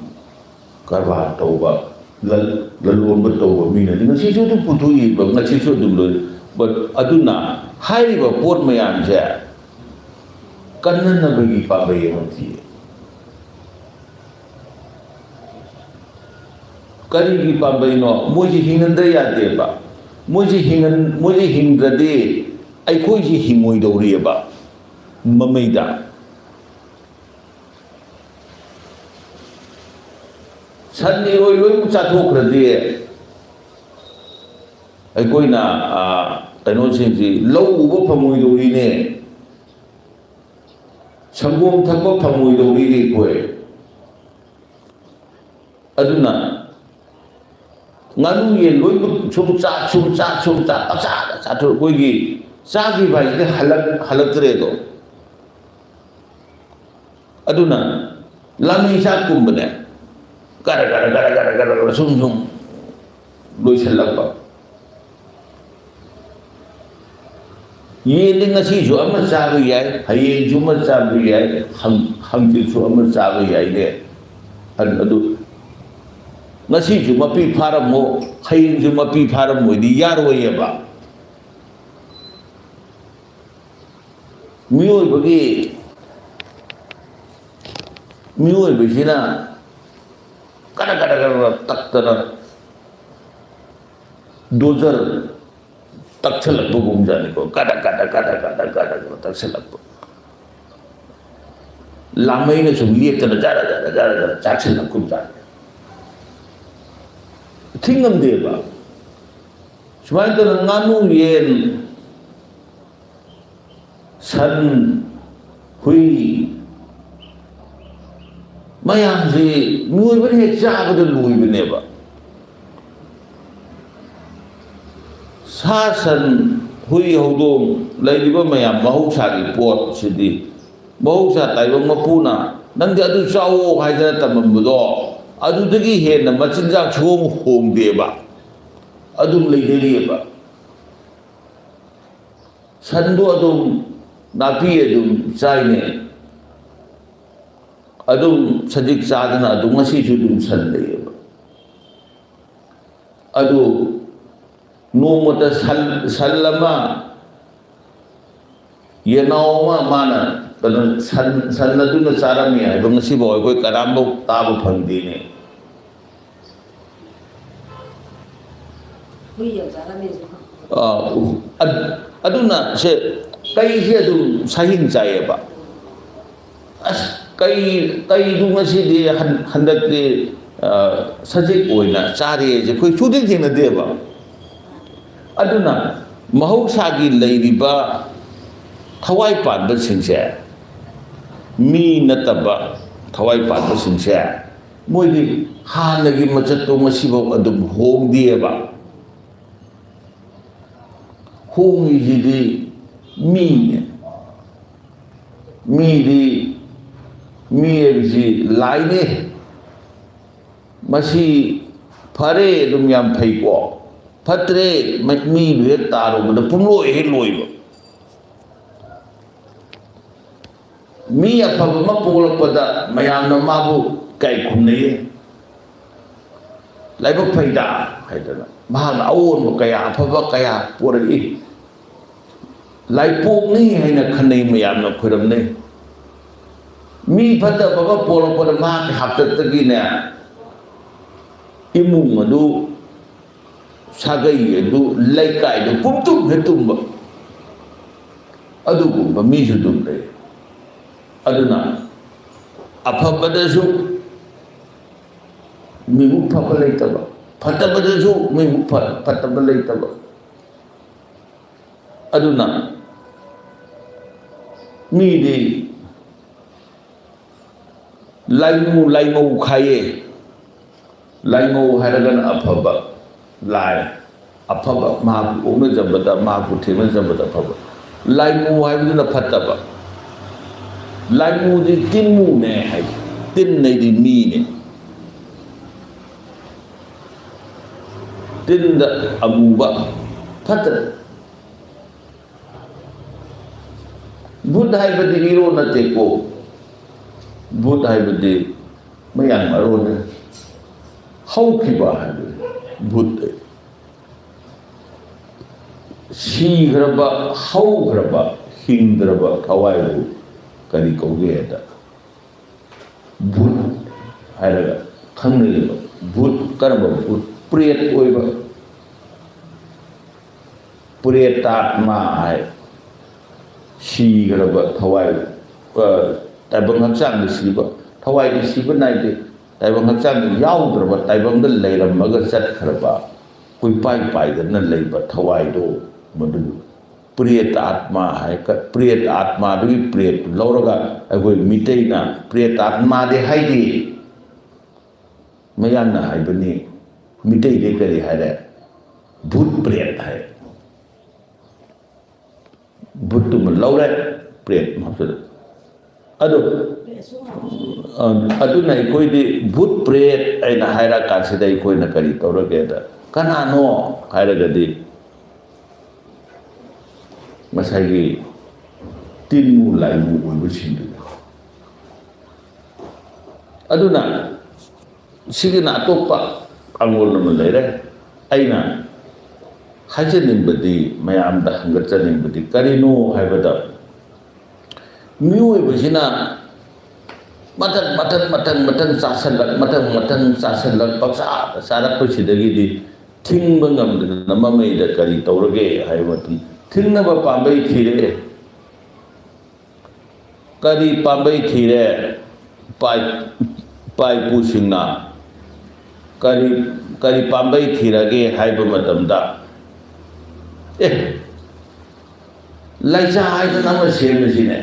ꯀꯔꯕꯥꯔ ꯇꯧꯕ, ꯂꯜ-, ꯂꯂꯣꯟꯕ ꯇꯧꯕ ꯃꯤꯅꯗꯤ ꯉꯁꯤꯁꯨ ꯑꯗꯨꯝ ꯄꯨꯊꯣꯛꯏꯕ, ꯉꯁꯤꯁꯨ ꯑꯗꯨꯝ ꯂꯣꯏ-, But ꯑꯗꯨꯅ ꯍꯥꯏꯔꯤꯕ ꯄꯣꯠ ꯃꯌꯥꯝꯁꯦ ꯀꯟꯅꯅꯕꯒꯤ ꯄꯥꯝꯕꯩ ꯑꯃ ꯊꯤ꯫ ꯀꯔꯤꯒꯤ ꯄꯥꯝꯕꯩꯅꯣ? ꯃꯣꯏꯁꯤ ꯍꯤꯡꯍꯟꯗ ꯌꯥꯗꯦꯕ꯫ ꯃꯣꯏꯁꯤ ꯍꯤꯡꯍꯟ-, ꯃꯣꯏꯁꯤ ꯍꯤꯡꯗ꯭ꯔꯗꯤ ꯑꯩꯈꯣꯏꯁꯤ ꯍꯤꯡꯉꯣꯏꯗꯧꯔꯤꯑꯕ ꯃꯃꯩꯗ꯫ ꯁꯟ, ꯏꯔꯣꯏ ꯂꯣꯏꯅꯃꯛ ꯆꯥꯊꯣꯛꯈ꯭ꯔꯗꯤ ꯑꯩꯈꯣꯏꯅ, ꯑꯥ, ꯀꯩꯅꯣꯁꯤꯡꯁꯤ ꯂꯧ ꯎꯕ ꯐꯪꯉꯣꯏꯗꯧꯔꯤꯅꯦ, ꯁꯪꯒꯣꯝ ꯊꯛꯄ ꯐꯪꯉꯣꯏꯗꯧꯔꯤꯅꯦ ꯑꯩꯈꯣꯏ꯫ ꯑꯗꯨꯅ ꯉꯥꯅꯨ ꯌꯦꯟ ꯂꯣꯏꯅꯃꯛ ꯁꯨꯝ ꯆꯥ, ꯁꯨꯝ ꯆꯥ, ꯁꯨꯝ ꯆꯥ, ꯄꯪꯆꯥꯗ ꯆꯥꯊꯣꯛ-, ꯑꯩꯈꯣꯏꯒꯤ ꯆꯥꯈꯤꯕ ꯍꯥꯏꯁꯤꯗꯤ ꯍꯜꯂꯛ-, ꯍꯜꯂꯛꯇ꯭ꯔꯦꯗꯣ꯫ ꯑꯗꯨꯅ ꯂꯥꯃꯩ ꯆꯥꯛꯀꯨꯝꯕꯅꯦ, ꯒꯔ ꯒꯔ ꯒꯔ ꯒꯔ ꯒꯔ ꯒꯔ ꯁꯨꯝ ꯁꯨꯝ ꯂꯣꯏꯁꯤꯜꯂꯛꯄ꯫ ꯌꯦꯟꯗꯤ ꯉꯁꯤꯁꯨ ꯑꯃ ꯆꯥꯕ ꯌꯥꯏ, ꯍꯌꯦꯡꯁꯨ ꯑꯃ ꯆꯥꯕ ꯌꯥꯏ, ꯍꯪ-, ꯍꯪꯆꯤꯠꯁꯨ ꯑꯃ ꯆꯥꯕ ꯌꯥꯏꯅꯦ꯫ ꯑꯗꯨ, ꯑꯗꯨ ꯉꯁꯤꯁꯨ ꯃꯄꯤ ꯐꯥꯔꯝꯃꯣ, ꯍꯌꯦꯡꯁꯨ ꯃꯄꯤ ꯐꯥꯔꯝꯃꯣꯏꯗꯤ ꯌꯥꯔꯣꯏꯌꯦꯕ꯫ ꯃꯤꯑꯣꯏꯕꯒꯤ, ꯃꯤꯑꯣꯏꯕꯁꯤꯅ ꯀꯔ ꯀꯔ ꯀꯔ ꯇꯛꯇꯅ ꯗꯣꯖꯔ ꯇꯛꯁꯜꯂꯛꯄꯒꯨꯝꯖꯥꯠꯅꯤꯀꯣ꯫ ꯀꯗ ꯀꯗ ꯀꯗ ꯀꯗ ꯀꯗ ꯀꯗ ꯇꯛꯁꯜꯂꯛꯄ꯫ ꯂꯥꯃꯩꯅ ꯁꯨꯝ ꯂꯦꯞꯇꯅ ꯖꯔ ꯖꯔ ꯖꯔ ꯖꯔ ꯆꯥꯛꯁꯤꯜꯂꯛꯀꯨꯝꯖꯥꯠꯅꯤ꯫ ꯊꯤꯡꯉꯝꯗꯦꯕ꯫ ꯁꯨꯃꯥꯏꯅ ꯇꯧꯗꯅ ꯉꯥꯅꯨ, ꯌꯦꯟ, ꯁꯟ, ꯍꯨꯏ ꯃꯌꯥꯝꯁꯤ ꯃꯤꯑꯣꯏꯕꯅ ꯍꯦꯛ ꯆꯥꯕꯗ ꯂꯣꯏꯕꯅꯦꯕ꯫ ꯁꯥ, ꯁꯟ, ꯍꯨꯏ, ꯍꯧꯗꯣꯡ ꯂꯩꯔꯤꯕ ꯃꯌꯥꯝ ꯃꯍꯧꯁꯥꯒꯤ ꯄꯣꯠꯁꯤꯗꯤ ꯃꯍꯧꯁꯥ ꯇꯥꯏꯕꯪ ꯃꯄꯨꯅ "ꯅꯪꯗꯤ ꯑꯗꯨ ꯆꯥꯎꯋꯣ" ꯍꯥꯏꯗꯅ ꯇꯝꯃꯝꯕꯗꯣ, ꯑꯗꯨꯗꯒꯤ ꯍꯦꯟꯅ ꯃꯆꯤꯟꯖꯥꯛ ꯁꯨꯍꯣꯡ ꯍꯣꯡꯗꯦꯕ, ꯑꯗꯨꯝ ꯂꯩꯅꯔꯤꯑꯕ꯫ ꯁꯟꯗꯣ ꯑꯗꯨꯝ ꯅꯥꯄꯤ ꯑꯗꯨꯝ ꯆꯥꯏꯅꯦ, ꯑꯗꯨꯝ ꯁꯖꯤꯛ ꯆꯥꯗꯅ ꯑꯗꯨꯝ ꯉꯁꯤꯁꯨ ꯑꯗꯨꯝ ꯁꯟ ꯂꯩꯌꯦꯕ꯫ ꯑꯗꯨ ꯅꯣꯡꯃꯇ ꯁꯟ, ꯁꯟ ꯑꯃ, ꯌꯦꯅꯥꯎ ꯑꯃ ꯃꯥꯅ ꯀꯩꯅꯣ, ꯁꯟ, ꯁꯟ ꯑꯗꯨꯅ ꯆꯥꯔꯝꯃꯤ ꯍꯥꯏꯕ ꯉꯁꯤꯐꯥꯎ ꯑꯩꯈꯣꯏ ꯀꯅꯥꯝꯐꯥꯎ ꯇꯥꯕ ꯐꯪꯗꯦꯅꯦ꯫ ꯍꯨꯏ ꯌꯥꯝ ꯆꯥꯔꯝꯃꯦ꯫ ꯑꯥ, ꯑꯗ-, ꯑꯗꯨꯅ ꯁꯦ, ꯀꯩꯁꯦ ꯑꯗꯨꯝ ꯁꯥꯍꯤꯟ ꯆꯥꯏꯌꯦꯕ꯫ ꯑꯁ, ꯀꯩ, ꯀꯩꯗꯨ ꯉꯁꯤꯗꯤ ꯍꯟ-, ꯍꯟꯗꯛꯇꯤ, ꯑ, ꯁꯖꯤꯛ ꯑꯣꯏꯅ ꯆꯥꯔꯦꯁꯦ ꯑꯩꯈꯣꯏ ꯁꯨꯡꯊꯦꯡ ꯊꯦꯡꯅꯗꯦꯕ꯫ ꯑꯗꯨꯅ ꯃꯍꯧꯁꯥꯒꯤ ꯂꯩꯔꯤꯕ ꯊꯋꯥꯏ ꯄꯥꯟꯕꯁꯤꯡꯁꯦ, ꯃꯤ ꯅꯠꯇꯕ ꯊꯋꯥꯏ ꯄꯥꯟꯕꯁꯤꯡꯁꯦ, ꯃꯣꯏꯗꯤ ꯍꯥꯟꯅꯒꯤ ꯃꯆꯠꯇꯣ ꯉꯁꯤꯐꯥꯎ ꯑꯗꯨꯝ ꯍꯣꯡꯗꯦꯕ꯫ ꯍꯣꯡꯉꯤꯁꯤꯗꯤ ꯃꯤꯅꯦ꯫ ꯃꯤꯗꯤ, ꯃꯤ ꯍꯥꯏꯕꯁꯤ ꯂꯥꯏꯅꯦ꯫ ꯃꯁꯤ ꯐꯔꯦ ꯑꯗꯨꯝ ꯌꯥꯝ ꯐꯩꯀꯣ, ꯐꯠꯇ꯭ꯔꯦ, ꯃ-, ꯃꯤꯗꯨ ꯍꯦꯛ ꯇꯥꯔꯨꯕꯗ ꯄꯨꯡꯂꯣꯏ ꯍꯦꯛ ꯂꯣꯏꯕ꯫ ꯃꯤ ꯑꯐꯕ ꯑꯃ ꯄꯣꯛꯂꯛꯄꯗ ꯃꯌꯥꯝꯅ ꯃꯥꯕꯨ ꯀꯩ ꯈꯨꯝꯅꯩ? "ꯂꯥꯏꯕꯛ ꯐꯩꯗ" ꯍꯥꯏꯗꯅ꯫ ꯃꯍꯥꯛꯅ ꯑꯑꯣꯟꯕ ꯀꯌꯥ, ꯑꯐꯕ ꯀꯌꯥ ꯄꯨꯔꯛꯏ꯫ ꯂꯥꯏꯄꯣꯛꯅꯤ ꯍꯥꯏꯅ ꯈꯟꯅꯩ, ꯃꯌꯥꯝꯅ ꯈꯣꯏꯔꯝꯅꯩ꯫ ꯃꯤ ꯐꯠꯇꯕ ꯑꯃ ꯄꯣꯛꯂꯛꯄꯗ ꯃꯍꯥꯛꯀꯤ ꯍꯥꯛꯇꯛꯇꯒꯤꯅꯦ, ꯏꯃꯨꯡ ꯑꯗꯨ, ꯁꯥꯒꯩ ꯑꯗꯨ, ꯂꯩꯀꯥꯏꯗꯨ ꯄꯨꯝꯇꯨꯝ ꯍꯦꯛ ꯇꯨꯝꯕ꯫ ꯑꯗꯨꯒꯨꯝꯕ ꯃꯤꯁꯨ ꯑꯗꯨꯝ ꯂꯩ꯫ ꯑꯗꯨꯅ ꯑꯐꯕꯗꯁꯨ ꯃꯤꯕꯨ ꯐꯕ ꯂꯩꯇꯕ, ꯐꯠꯇꯕꯗꯁꯨ ꯃꯤꯕꯨ ꯐ-, ꯐꯠꯇꯕ ꯂꯩꯇꯕ꯫ ꯑꯗꯨꯅ ꯃꯤꯗꯤ ꯂꯥꯏꯃꯨ, ꯂꯥꯏꯃꯧ ꯈꯥꯏꯌꯦ꯫ ꯂꯥꯏꯃꯧ ꯍꯥꯏꯔꯒꯅ ꯑꯐꯕ ꯂꯥꯏ, ꯑꯐꯕ, ꯃꯍꯥꯛꯄꯨ ꯑꯣꯛꯅꯖꯕꯗ, ꯃꯍꯥꯛꯄꯨ ꯊꯦꯡꯅꯖꯕꯗ ꯑꯐꯕ꯫ ꯂꯥꯏꯃꯨ ꯍꯥꯏꯕꯗꯨꯅ ꯐꯠꯇꯕ꯫ ꯂꯥꯏꯃꯨꯗꯤ ꯇꯤꯟꯃꯨꯅꯦ ꯍꯥꯏ, ꯇꯤꯟꯅꯩꯗꯤ ꯃꯤꯅꯦ꯫ ꯇꯤꯟꯗ ꯑꯃꯨꯕ ꯐꯠꯇ꯭ꯔꯦ꯫ ꯚꯨꯠ ꯍꯥꯏꯕꯗꯤ ꯏꯔꯣ ꯅꯠꯇꯦꯀꯣ꯫ ꯚꯨꯠ ꯍꯥꯏꯕꯗꯤ ꯃꯌꯥꯡ ꯃꯔꯣꯟꯅꯤ꯫ ꯍꯧꯈꯤꯕ ꯍꯥꯏꯕꯅꯤ ꯚꯨꯠ ꯍꯥꯏ꯫ ꯁꯤꯈ꯭ꯔꯕ, ꯍꯧꯈ꯭ꯔꯕ, ꯍꯤꯡꯗ꯭ꯔꯕ ꯊꯋꯥꯏꯕꯨ ꯀꯔꯤ ꯀꯧꯒꯦ ꯍꯥꯏꯗ, ꯚꯨꯠ ꯍꯥꯏꯔꯒ ꯈꯪꯅꯩꯌꯦꯕ꯫ ꯚꯨꯠ, ꯀꯔꯝꯕ ꯚꯨꯠ? ꯄ꯭ꯔꯦꯠ ꯑꯣꯏꯕ, ꯄ꯭ꯔꯦꯇꯥꯠꯃꯥ ꯍꯥꯏ꯫ ꯁꯤꯈ꯭ꯔꯕ ꯊꯋꯥꯏ, ꯑ, ꯇꯥꯏꯕꯪ ꯍꯛꯆꯥꯡꯗ ꯁꯤꯕ, ꯊꯋꯥꯏꯗꯤ ꯁꯤꯕ ꯅꯥꯏꯗꯦ꯫ ꯇꯥꯏꯕꯪ ꯍꯛꯆꯥꯡꯗ ꯌꯥꯎꯗ꯭ꯔꯕ, ꯇꯥꯏꯕꯪꯗ ꯂꯩꯔꯝꯃꯒ ꯆꯠꯈ꯭ꯔꯕ, ꯀꯣꯏꯄꯥꯏ ꯄꯥꯏꯗꯅ ꯂꯩꯕ ꯊꯋꯥꯏꯗꯣ, ꯃꯗꯨ ꯄ꯭ꯔꯦꯠ ꯑꯥꯠꯃꯥ ꯍꯥꯏ꯫ ꯄ꯭ꯔꯦꯠ ꯑꯥꯠꯃꯥꯗꯨꯒꯤ ꯄ꯭ꯔꯦꯠꯇꯨ ꯂꯧꯔꯒ ꯑꯩꯈꯣꯏ ꯃꯤꯇꯩꯅ ꯄ꯭ꯔꯦꯠ ꯑꯥꯠꯃꯥꯗꯤ ꯍꯥꯏꯗꯦ꯫ ꯃꯌꯥꯡꯅ ꯍꯥꯏꯕꯅꯤ꯫ ꯃꯤꯇꯩꯗꯤ ꯀꯔꯤ ꯍꯥꯏꯔꯦ? ꯚꯨꯠ ꯄ꯭ꯔꯦꯠ ꯍꯥꯏ꯫ ꯚꯨꯠꯇꯨꯃ ꯂꯧꯔꯦ, ꯄ꯭ꯔꯦꯠ ꯑꯃ ꯍꯥꯞꯆꯤꯜꯂꯦ꯫ ꯑꯗꯨ, ꯑ, ꯑꯗꯨꯅ ꯑꯩꯈꯣꯏꯗꯤ ꯚꯨꯠ ꯄ꯭ꯔꯦꯠ ꯍꯥꯏꯅ ꯍꯥꯏꯔꯀꯥꯟꯁꯤꯗ ꯑꯩꯈꯣꯏꯅ ꯀꯔꯤ ꯇꯧꯔꯒꯦꯗ, ꯀꯅꯥꯅꯣ ꯍꯥꯏꯔꯒꯗꯤ ꯉꯁꯥꯏꯒꯤ ꯇꯤꯟꯃꯨ ꯂꯥꯏꯃꯨ ꯑꯣꯏꯕꯁꯤꯡꯗꯨꯅꯤ꯫ ꯑꯗꯨꯅ ꯁꯤꯒꯤꯅ ꯑꯇꯣꯞꯄ ꯑꯪꯒꯣꯜ ꯑꯃ ꯂꯩꯔꯦ꯫ ꯑꯩꯅ ꯍꯥꯏꯖꯅꯤꯡꯕꯗꯤ, ꯃꯌꯥꯝꯗ ꯍꯪꯒꯠꯆꯅꯤꯡꯕꯗꯤ ꯀꯔꯤꯅꯣ ꯍꯥꯏꯕꯗ, ꯃꯤꯑꯣꯏꯕꯁꯤꯅ ꯃꯊꯪ, ꯃꯊꯪ, ꯃꯊꯪ, ꯃꯊꯪ ꯆꯥꯁꯤꯜꯂꯛ, ꯃꯊꯪ, ꯃꯊꯪ ꯆꯥꯁꯤꯜꯂꯛ, ꯄꯪꯆꯥꯗ ꯆꯥꯔꯛꯄꯁꯤꯗꯒꯤꯗꯤ ꯊꯤꯡꯕ ꯉꯝꯗꯗꯅ ꯃꯃꯩꯗ ꯀꯔꯤ ꯇꯧꯔꯒꯦ ꯍꯥꯏꯕ ꯃꯇꯝꯗ, ꯊꯤꯡꯅꯕ ꯄꯥꯝꯕꯩ ꯊꯤꯔꯦ꯫ ꯀꯔꯤ ꯄꯥꯝꯕꯩ ꯊꯤꯔꯦ? ꯏꯄꯥ-, ꯏꯄꯥ ꯏꯄꯨꯁꯤꯡꯅ ꯀꯔꯤ, ꯀꯔꯤ ꯄꯥꯝꯕꯩ ꯊꯤꯔꯒꯦ ꯍꯥꯏꯕ ꯃꯇꯝꯗ, ꯑꯦ, ꯂꯩꯆꯥ ꯍꯥꯏꯗꯅ ꯑꯃ ꯁꯦꯝꯕꯁꯤꯅꯦ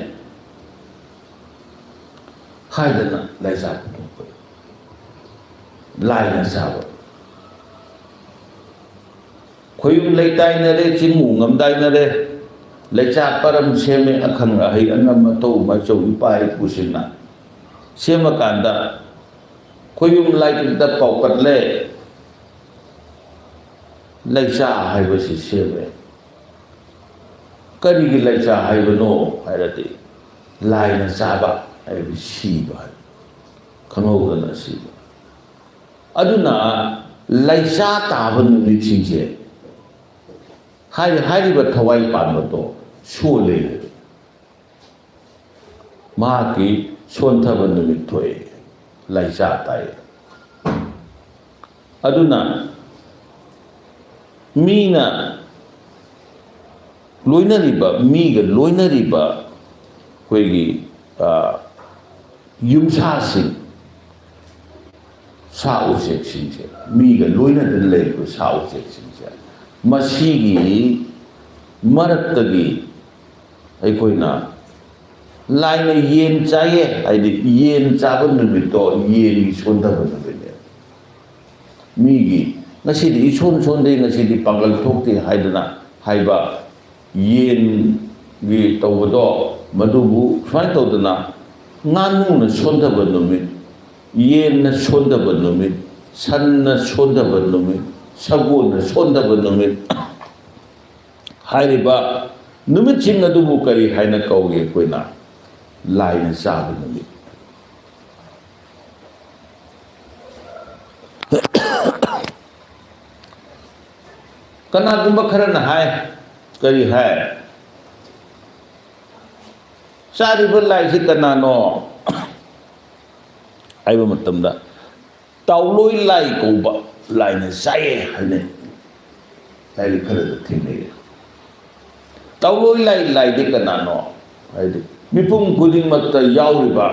ꯍꯥꯏꯗꯅ ꯂꯩꯆꯥ ꯄꯨꯊꯣꯛꯄ, ꯂꯥꯏꯅ ꯁꯥꯕ꯫ ꯈꯣꯏꯌꯨꯝ ꯂꯩꯇꯥꯏꯅꯔꯦ, ꯆꯤꯡꯃꯨ ꯉꯝꯗꯥꯏꯅꯔꯦ, ꯂꯩꯆꯥ ꯄꯔꯝ ꯁꯦꯝꯃꯦ, ꯑꯈꯪ ꯑꯍꯩ ꯑꯉꯝ ꯑꯊꯧ ꯃꯆꯧ ꯏꯄꯥ ꯏꯄꯨꯁꯤꯡꯅ ꯁꯦꯝꯃꯀꯥꯟꯗ ꯈꯣꯏꯌꯨꯝ ꯂꯥꯏꯀꯨꯞꯇ ꯄꯥꯎꯀꯠꯂꯦ, ꯂꯩꯆꯥ ꯍꯥꯏꯕꯁꯤ ꯁꯦꯝꯃꯦ꯫ ꯀꯔꯤꯒꯤ ꯂꯩꯆꯥ ꯍꯥꯏꯕꯅꯣ ꯍꯥꯏꯔꯗꯤ, ꯂꯥꯏꯅ ꯆꯥꯕ ꯍꯥꯏꯕꯗꯤ ꯁꯤꯕ ꯍꯥꯏꯕ, ꯈꯪꯍꯧꯗꯅ ꯁꯤꯕ꯫ ꯑꯗꯨꯅ ꯂꯩꯆꯥ ꯇꯥꯕ ꯅꯨꯃꯤꯠꯁꯤꯡꯁꯦ ꯍꯥꯏꯔꯤ-, ꯍꯥꯏꯔꯤꯕ ꯊꯋꯥꯏ ꯄꯥꯟꯕꯗꯣ ꯁꯣꯜꯂꯦ꯫ ꯃꯍꯥꯛꯀꯤ ꯁꯣꯟꯊꯕ ꯅꯨꯃꯤꯠ ꯊꯣꯛꯑꯦ, ꯂꯥꯏꯆꯥ ꯇꯥꯏ꯫ ꯑꯗꯨꯅ ꯃꯤꯅ ꯂꯣꯏꯅꯔꯤꯕ, ꯃꯤꯒ ꯂꯣꯏꯅꯔꯤꯕ ꯑꯩꯈꯣꯏꯒꯤ, ꯑ, ꯌꯨꯝꯁꯥꯁꯤꯡ, ꯁꯥ ꯎꯆꯦꯛꯁꯤꯡꯁꯦ, ꯃꯤꯒ ꯂꯣꯏꯅꯗꯅ ꯂꯩꯔꯤꯕ ꯁꯥ ꯎꯆꯦꯛꯁꯤꯡꯁꯦ, ꯃꯁꯤꯒꯤ ꯃꯔꯛꯇꯒꯤ ꯑꯩꯈꯣꯏꯅ ꯂꯥꯏꯅ ꯌꯦꯟ ꯆꯥꯏꯌꯦ, ꯍꯥꯏꯗꯤ ꯌꯦꯟ ꯆꯥꯕ ꯅꯨꯃꯤꯠꯇꯣ ꯌꯦꯟꯒꯤ ꯁꯣꯟꯊꯕ ꯅꯨꯃꯤꯠꯅꯦ꯫ ꯃꯤꯒꯤ ꯉꯁꯤꯗꯤ ꯏꯁꯣꯟ ꯁꯣꯟꯗꯦ, ꯉꯁꯤꯗꯤ ꯄꯥꯡꯒꯜ ꯊꯣꯛꯇꯦ ꯍꯥꯏꯗꯅ ꯍꯥꯏꯕ ꯌꯦꯟꯒꯤ ꯇꯧꯕꯗꯣ, ꯃꯗꯨꯕꯨ ꯁꯨꯃꯥꯏꯅ ꯇꯧꯗꯅ ꯉꯥꯅꯨꯅ ꯁꯣꯟꯊꯕ ꯅꯨꯃꯤꯠ, ꯌꯦꯟꯅ ꯁꯣꯟꯊꯕ ꯅꯨꯃꯤꯠ, ꯁꯟꯅ ꯁꯣꯟꯊꯕ ꯅꯨꯃꯤꯠ, ꯁꯒꯣꯜꯅ ꯁꯣꯟꯊꯕ ꯅꯨꯃꯤꯠ ꯍꯥꯏꯔꯤꯕ ꯅꯨꯃꯤꯠꯁꯤꯡ ꯑꯗꯨꯕꯨ ꯀꯔꯤ ꯍꯥꯏꯅ ꯀꯧꯏ? ꯑꯩꯈꯣꯏꯅ ꯂꯥꯏꯅ ꯆꯥꯕ ꯅꯨꯃꯤꯠ꯫ ꯀꯅꯥꯒꯨꯝꯕ ꯈꯔꯅ ꯍꯥꯏ, ꯀꯔꯤ ꯍꯥꯏ? ꯆꯥꯔꯤꯕ ꯂꯥꯏꯁꯤ ꯀꯅꯥꯅꯣ ꯍꯥꯏꯕ ꯃꯇꯝꯗ, ꯇꯥꯎꯂꯣꯏ ꯂꯥꯏ ꯀꯧꯕ ꯂꯥꯏꯅ ꯆꯥꯏꯌꯦ ꯍꯥꯏꯅꯩ꯫ ꯂꯥꯏꯔꯤꯛ ꯈꯔꯗ ꯊꯦꯡꯅꯩ꯫ ꯇꯥꯎꯂꯣꯏ ꯂꯥꯏ, ꯂꯥꯏꯗꯤ ꯀꯅꯥꯅꯣ? ꯍꯥꯏꯗꯤ ꯃꯤꯄꯨꯝ ꯈꯨꯗꯤꯡꯃꯛꯇ ꯌꯥꯎꯔꯤꯕ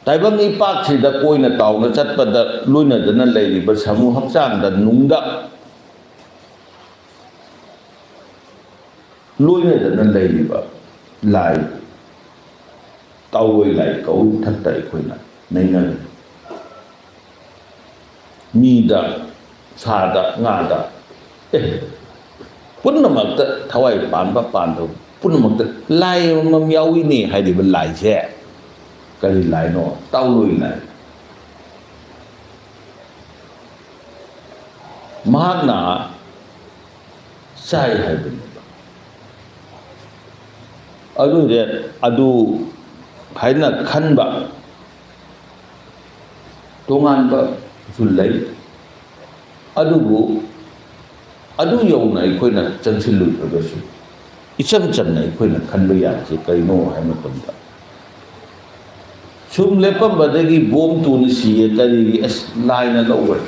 ꯇꯥꯏꯕꯪ ꯏꯄꯥꯛꯁꯤꯗ ꯀꯣꯏꯅ ꯇꯥꯎꯅ ꯆꯠꯄꯗ ꯂꯣꯏꯅꯗꯅ ꯂꯩꯔꯤꯕ ꯁꯥꯃꯨ ꯍꯛꯆꯥꯡꯗ, ꯅꯨꯡꯗ ꯂꯣꯏꯅꯗꯅ ꯂꯩꯔꯤꯕ ꯂꯥꯏ, ꯇꯥꯎꯂꯣꯏ ꯂꯥꯏ ꯀꯧꯏ꯫ ꯃꯊꯛꯇ ꯑꯩꯈꯣꯏꯅ ꯅꯩꯅꯒꯅꯤ꯫ ꯃꯤꯗ, ꯁꯥꯗ, ꯉꯥꯗ, ꯑꯦ, ꯄꯨꯝꯅꯃꯛꯇ ꯊꯋꯥꯏ ꯄꯥꯟꯕ ꯄꯥꯟꯗꯕ ꯄꯨꯝꯅꯃꯛꯇ ꯂꯥꯏ ꯑꯃꯃꯝ ꯌꯥꯎꯏꯅꯦ ꯍꯥꯏꯔꯤꯕ ꯂꯥꯏꯁꯦ ꯀꯔꯤ ꯂꯥꯏꯅꯣ? ꯇꯥꯎꯂꯣꯏ ꯂꯥꯏ꯫ ꯃꯍꯥꯛꯅ ꯆꯥꯏ ꯍꯥꯏꯕꯅꯦꯕ꯫ ꯑꯗꯨꯗꯤ ꯑꯗꯨ ꯍꯥꯏꯅ ꯈꯟꯕ ꯇꯣꯉꯥꯟꯕꯁꯨ ꯂꯩ꯫ ꯑꯗꯨꯕꯨ ꯑꯗꯨ ꯌꯧꯅ ꯑꯩꯈꯣꯏꯅ ꯆꯪꯁꯤꯜꯂꯨꯗ꯭ꯔꯒꯁꯨ, ꯏꯆꯝ ꯆꯝꯅ ꯑꯩꯈꯣꯏꯅ ꯈꯟꯕ ꯌꯥꯕꯁꯤ ꯀꯔꯤꯅꯣ ꯍꯥꯏꯕ ꯃꯇꯝꯗ, ꯁꯨꯝ ꯂꯦꯞꯄꯝꯕꯗꯒꯤ ꯕꯣꯝ ꯇꯨꯅ ꯁꯤꯌꯦ, ꯀꯔꯤꯒꯤ, ꯑꯁ, ꯂꯥꯏꯅ ꯂꯧꯈ꯭ꯔꯦ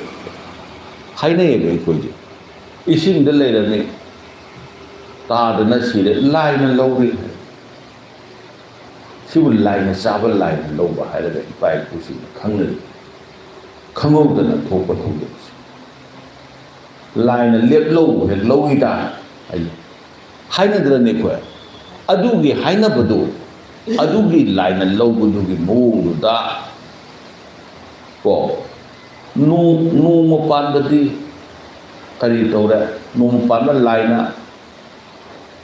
ꯍꯥꯏꯅꯩꯌꯦꯕ ꯑꯩꯈꯣꯏꯁꯦ꯫ ꯏꯁꯤꯡꯗ ꯂꯩꯔꯝꯃꯤ, ꯇꯥꯗꯅ ꯁꯤꯔꯦ, ꯂꯥꯏꯅ ꯂꯧꯔꯦ꯫ ꯁꯤꯕꯨ ꯂꯥꯏꯅ ꯆꯥꯕ, ꯂꯥꯏꯅ ꯂꯧꯕ ꯍꯥꯏꯔꯒ ꯏꯄꯥ ꯏꯄꯨꯁꯤꯡꯅ ꯈꯪꯅꯩ꯫ ꯈꯪꯍꯧꯗꯅ ꯊꯣꯛꯄ ꯊꯧꯗꯣꯛꯁꯦ꯫ ꯂꯥꯏꯅ ꯂꯦꯞꯂꯧ ꯍꯦꯛ ꯂꯧꯏꯗ ꯍꯥꯏ-, ꯍꯥꯏꯅꯗ꯭ꯔꯅꯦ ꯑꯩꯈꯣꯏ? ꯑꯗꯨꯒꯤ ꯍꯥꯏꯅꯕꯗꯨ, ꯑꯗꯨꯒꯤ ꯂꯥꯏꯅ ꯂꯧꯕꯗꯨꯒꯤ ꯃꯑꯣꯡꯗꯨꯗ ꯀꯣ, ꯅꯣꯡ-, ꯅꯣꯡꯃ ꯄꯥꯟꯕꯗꯤ ꯀꯔꯤ ꯇꯧꯔꯦ? ꯅꯣꯡꯃ ꯄꯥꯟꯕ ꯂꯥꯏꯅ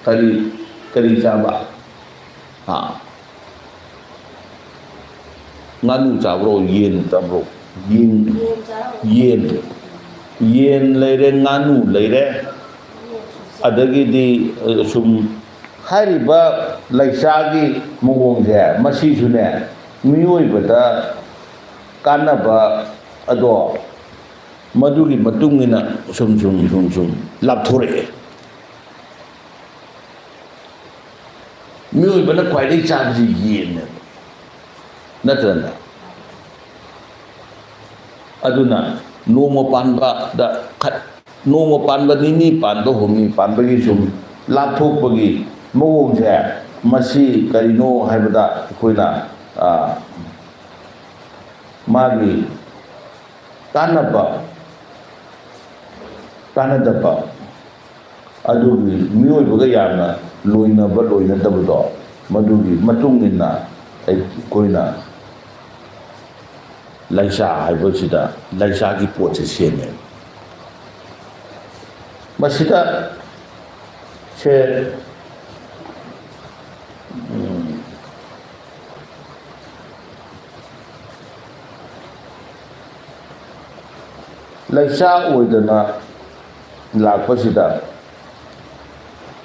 ꯀꯔꯤ, ꯀꯔꯤ ꯆꯥꯕ? ꯍꯥ? ꯉꯥꯅꯨ ꯆꯥꯕ꯭ꯔꯣ? ꯌꯦꯟ ꯆꯥꯕ꯭ꯔꯣ? ꯌꯦꯟ, ꯌꯦꯟ ꯆꯥꯔꯝꯒꯅꯤ꯫ ꯌꯦꯟ꯫ ꯌꯦꯟ ꯂꯩꯔꯦ, ꯉꯥꯅꯨ ꯂꯩꯔꯦ, ꯑꯗꯒꯤꯗꯤ, ꯑ, ꯁꯨꯝ ꯍꯥꯏꯔꯤꯕ ꯂꯩꯆꯥꯒꯤ ꯃꯑꯣꯡꯁꯦ, ꯃꯁꯤꯁꯨꯅꯦ, ꯃꯤꯑꯣꯏꯕꯗ ꯀꯥꯟꯅꯕ ꯑꯗꯣ ꯃꯗꯨꯒꯤ ꯃꯇꯨꯡ ꯏꯟꯅ ꯁꯨꯝ, ꯁꯨꯝ, ꯁꯨꯝ, ꯁꯨꯝ ꯂꯥꯞꯊꯣꯔꯛꯑꯦ꯫ ꯃꯤꯑꯣꯏꯕꯅ ꯈ꯭ꯋꯥꯏꯗꯒꯤ ꯆꯥꯕꯁꯤ ꯌꯦꯟꯅꯦꯕ, ꯅꯠꯇ꯭ꯔꯅꯦ? ꯑꯗꯨꯅ ꯅꯣꯡꯃ ꯄꯥꯟꯕꯗ ꯈꯠ-, ꯅꯣꯡꯃ ꯄꯥꯟꯕ, ꯅꯤꯅꯤ ꯄꯥꯟꯕ, ꯍꯨꯝꯅꯤ ꯄꯥꯟꯕꯒꯤ ꯁꯨꯝ ꯂꯥꯞꯊꯣꯛꯄꯒꯤ ꯃꯑꯣꯡꯁꯦ, ꯃꯁꯤ ꯀꯔꯤꯅꯣ ꯍꯥꯏꯕꯗ ꯑꯩꯈꯣꯏꯅ, ꯑ, ꯃꯥꯒꯤ ꯀꯥꯟꯅꯕ, ꯀꯥꯟꯅꯗꯕ, ꯑꯗꯨꯒꯤ ꯃꯤꯑꯣꯏꯕꯒ ꯌꯥꯝꯅ ꯂꯣꯏꯅꯕ ꯂꯣꯏꯅꯗꯕꯗꯣ, ꯃꯗꯨꯒꯤ ꯃꯇꯨꯡ ꯏꯟꯅ ꯑꯩꯈꯣꯏꯅ ꯂꯩꯆꯥ ꯍꯥꯏꯕꯁꯤꯗ, ꯂꯩꯆꯥꯒꯤ ꯄꯣꯠꯁꯦ ꯁꯦꯝꯃꯦ꯫ ꯃꯁꯤꯗ ꯁꯦ, ꯎꯝ, ꯂꯩꯆꯥ ꯑꯣꯏꯗꯅ ꯂꯥꯛꯄꯁꯤꯗ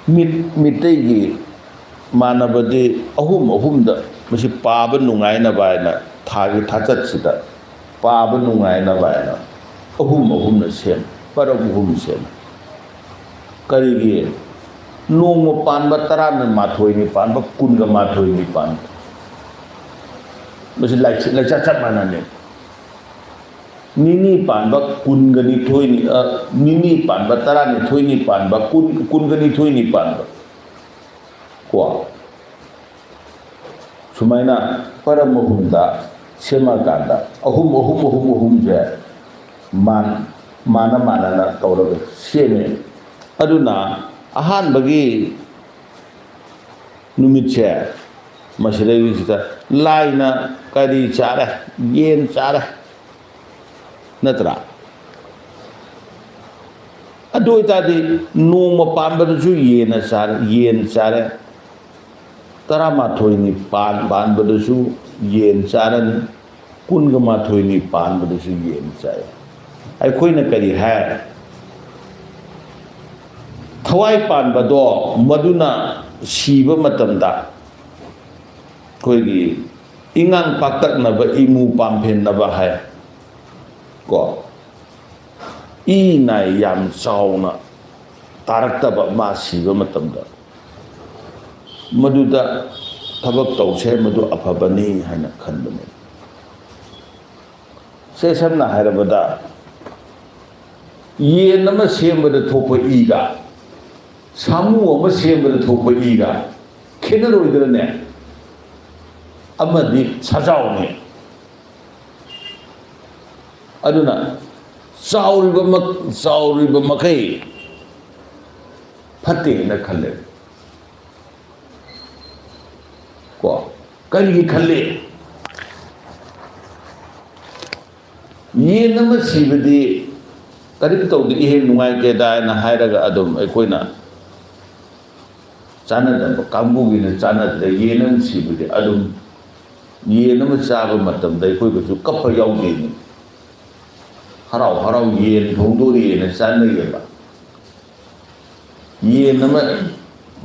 ꯃꯤꯠ, ꯃꯤꯇꯩꯒꯤ ꯃꯥꯟꯅꯕꯗꯤ ꯑꯍꯨꯝ ꯑꯍꯨꯝꯗ ꯃꯁꯤ ꯄꯥꯕ ꯅꯨꯡꯉꯥꯏꯅꯕ ꯍꯥꯏꯅ ꯊꯥꯒꯤ ꯊꯥꯆꯠꯁꯤꯗ ꯄꯥꯕ ꯅꯨꯡꯉꯥꯏꯅꯕ ꯍꯥꯏꯅ ꯑꯍꯨꯝ ꯑꯍꯨꯝꯅ ꯁꯦꯝ, ꯄꯔꯕ ꯑꯍꯨꯝ ꯁꯦꯝ꯫ ꯀꯔꯤꯒꯤ? ꯅꯣꯡꯃ ꯄꯥꯟꯕ ꯇꯔꯥꯃꯥꯊꯣꯏꯅꯤ ꯄꯥꯟꯕ, ꯀꯨꯟꯒ ꯃꯥꯊꯣꯏꯅꯤ ꯄꯥꯟꯕ꯫ ꯃꯁꯤ ꯂꯥꯏꯆ-, ꯂꯥꯏꯆꯠ ꯆꯞ ꯃꯥꯟꯅꯅꯤ꯫ ꯅꯤꯅꯤ ꯄꯥꯟꯕ ꯀꯨꯟꯒ ꯅꯤꯊꯣꯏꯅꯤ, ꯑ, ꯅꯤꯅꯤ ꯄꯥꯟꯕ ꯇꯔꯥꯅꯤꯊꯣꯏꯅꯤ ꯄꯥꯟꯕ, ꯀꯨꯟ, ꯀꯨꯟꯒ ꯅꯤꯊꯣꯏꯅꯤ ꯄꯥꯟꯕ꯫ ꯀꯣ? ꯁꯨꯃꯥꯏꯅ ꯄꯔꯝ ꯑꯍꯨꯝꯗ ꯁꯦꯝꯃꯀꯥꯟꯗ ꯑꯍꯨꯝ, ꯑꯍꯨꯝ, ꯑꯍꯨꯝ, ꯑꯍꯨꯝꯁꯦ ꯃꯥꯟ-, ꯃꯥꯟꯅ ꯃꯥꯟꯅꯅ ꯇꯧꯔꯒ ꯁꯦꯝꯃꯦ꯫ ꯑꯗꯨꯅ ꯑꯍꯥꯟꯕꯒꯤ ꯅꯨꯃꯤꯠꯁꯦ ꯃꯁꯤꯗꯩꯁꯤꯗ ꯂꯥꯏꯅ ꯀꯔꯤ ꯆꯥꯔꯦ? ꯌꯦꯟ ꯆꯥꯔꯦ꯫ ꯅꯠꯇ꯭ꯔꯥ? ꯑꯗꯨ ꯑꯣꯏꯇꯥꯔꯗꯤ ꯅꯣꯡꯃ ꯄꯥꯟꯕꯗꯁꯨ ꯌꯦꯟꯅ ꯆꯥꯔꯦ, ꯌꯦꯟ ꯆꯥꯔꯦ, ꯇꯔꯥꯃꯥꯊꯣꯏꯅꯤ ꯄꯥꯟ-, ꯄꯥꯟꯕꯗꯁꯨ ꯌꯦꯟ ꯆꯥꯔꯅꯤ, ꯀꯨꯟꯒ ꯃꯥꯊꯣꯏꯅꯤ ꯄꯥꯟꯕꯗꯁꯨ ꯌꯦꯟ ꯆꯥꯏ꯫ ꯑꯩꯈꯣꯏꯅ ꯀꯔꯤ ꯍꯥꯏ? ꯊꯋꯥꯏ ꯄꯥꯟꯕꯗꯣ ꯃꯗꯨꯅ ꯁꯤꯕ ꯃꯇꯝꯗ ꯑꯩꯈꯣꯏꯒꯤ ꯏꯉꯥꯡ ꯄꯥꯛꯇꯛꯅꯕ, ꯏꯃꯨ ꯄꯥꯝꯐꯦꯟꯅꯕ ꯍꯥꯏ ꯀꯣ꯫ ꯏ ꯅꯥꯏ ꯌꯥꯝ ꯆꯥꯎꯅ ꯇꯥꯔꯛꯇꯕ ꯃꯥ ꯁꯤꯕ ꯃꯇꯝꯗ꯫ ꯃꯗꯨꯗ ꯊꯕꯛ ꯇꯧꯁꯦ, ꯃꯗꯨ ꯑꯐꯕꯅꯤ ꯍꯥꯏꯅ ꯈꯟꯕꯅꯤ꯫ ꯁꯦ ꯁꯝꯅ ꯍꯥꯏꯔꯕꯗ, ꯌꯦꯟ ꯑꯃ ꯁꯦꯝꯕꯗ ꯊꯣꯛꯄ ꯏꯒ ꯁꯥꯃꯨ ꯑꯃ ꯁꯦꯝꯕꯗ ꯊꯣꯛꯄ ꯏꯒ ꯈꯦꯠꯅꯔꯣꯏꯗ꯭ꯔꯅꯦ? ꯑꯃꯗꯤ ꯁꯥꯖꯥꯎꯅꯤ꯫ ꯑꯗꯨꯅ ꯆꯥꯎꯔꯤꯕ ꯃꯛ-, ꯆꯥꯎꯔꯤꯕ ꯃꯈꯩ ꯐꯠꯇꯦꯅ ꯈꯜꯂꯦ꯫ ꯀꯣ? ꯀꯔꯤꯒꯤ ꯈꯜꯂꯤ? ꯌꯦꯟ ꯑꯃ ꯁꯤꯕꯗꯤ ꯀꯔꯤꯝ ꯇꯧꯗꯦ, ꯏꯍꯦ ꯅꯨꯡꯉꯥꯏꯇꯦꯗ ꯍꯥꯏꯅ ꯍꯥꯏꯔꯒ ꯑꯗꯨꯝ ꯑꯩꯈꯣꯏꯅ ꯆꯥꯟꯅꯗꯕ ꯀꯥꯡꯕꯨꯒꯤꯅ ꯆꯥꯟꯅꯗ꯭ꯔꯦ꯫ ꯌꯦꯟ ꯑꯃ ꯁꯤꯕꯗꯤ ꯑꯗꯨꯝ, ꯌꯦꯟ ꯑꯃ ꯆꯥꯕ ꯃꯇꯝꯗ ꯑꯩꯈꯣꯏꯒꯁꯨ ꯀꯞꯄ ꯌꯥꯎꯗꯦꯅꯦ꯫ ꯍꯔꯥꯎ ꯍꯔꯥꯎ ꯌꯦꯟ ꯊꯣꯡꯗꯣꯔꯤꯑꯅ ꯆꯥꯅꯩꯌꯦꯕ꯫ ꯌꯦꯟ ꯑꯃ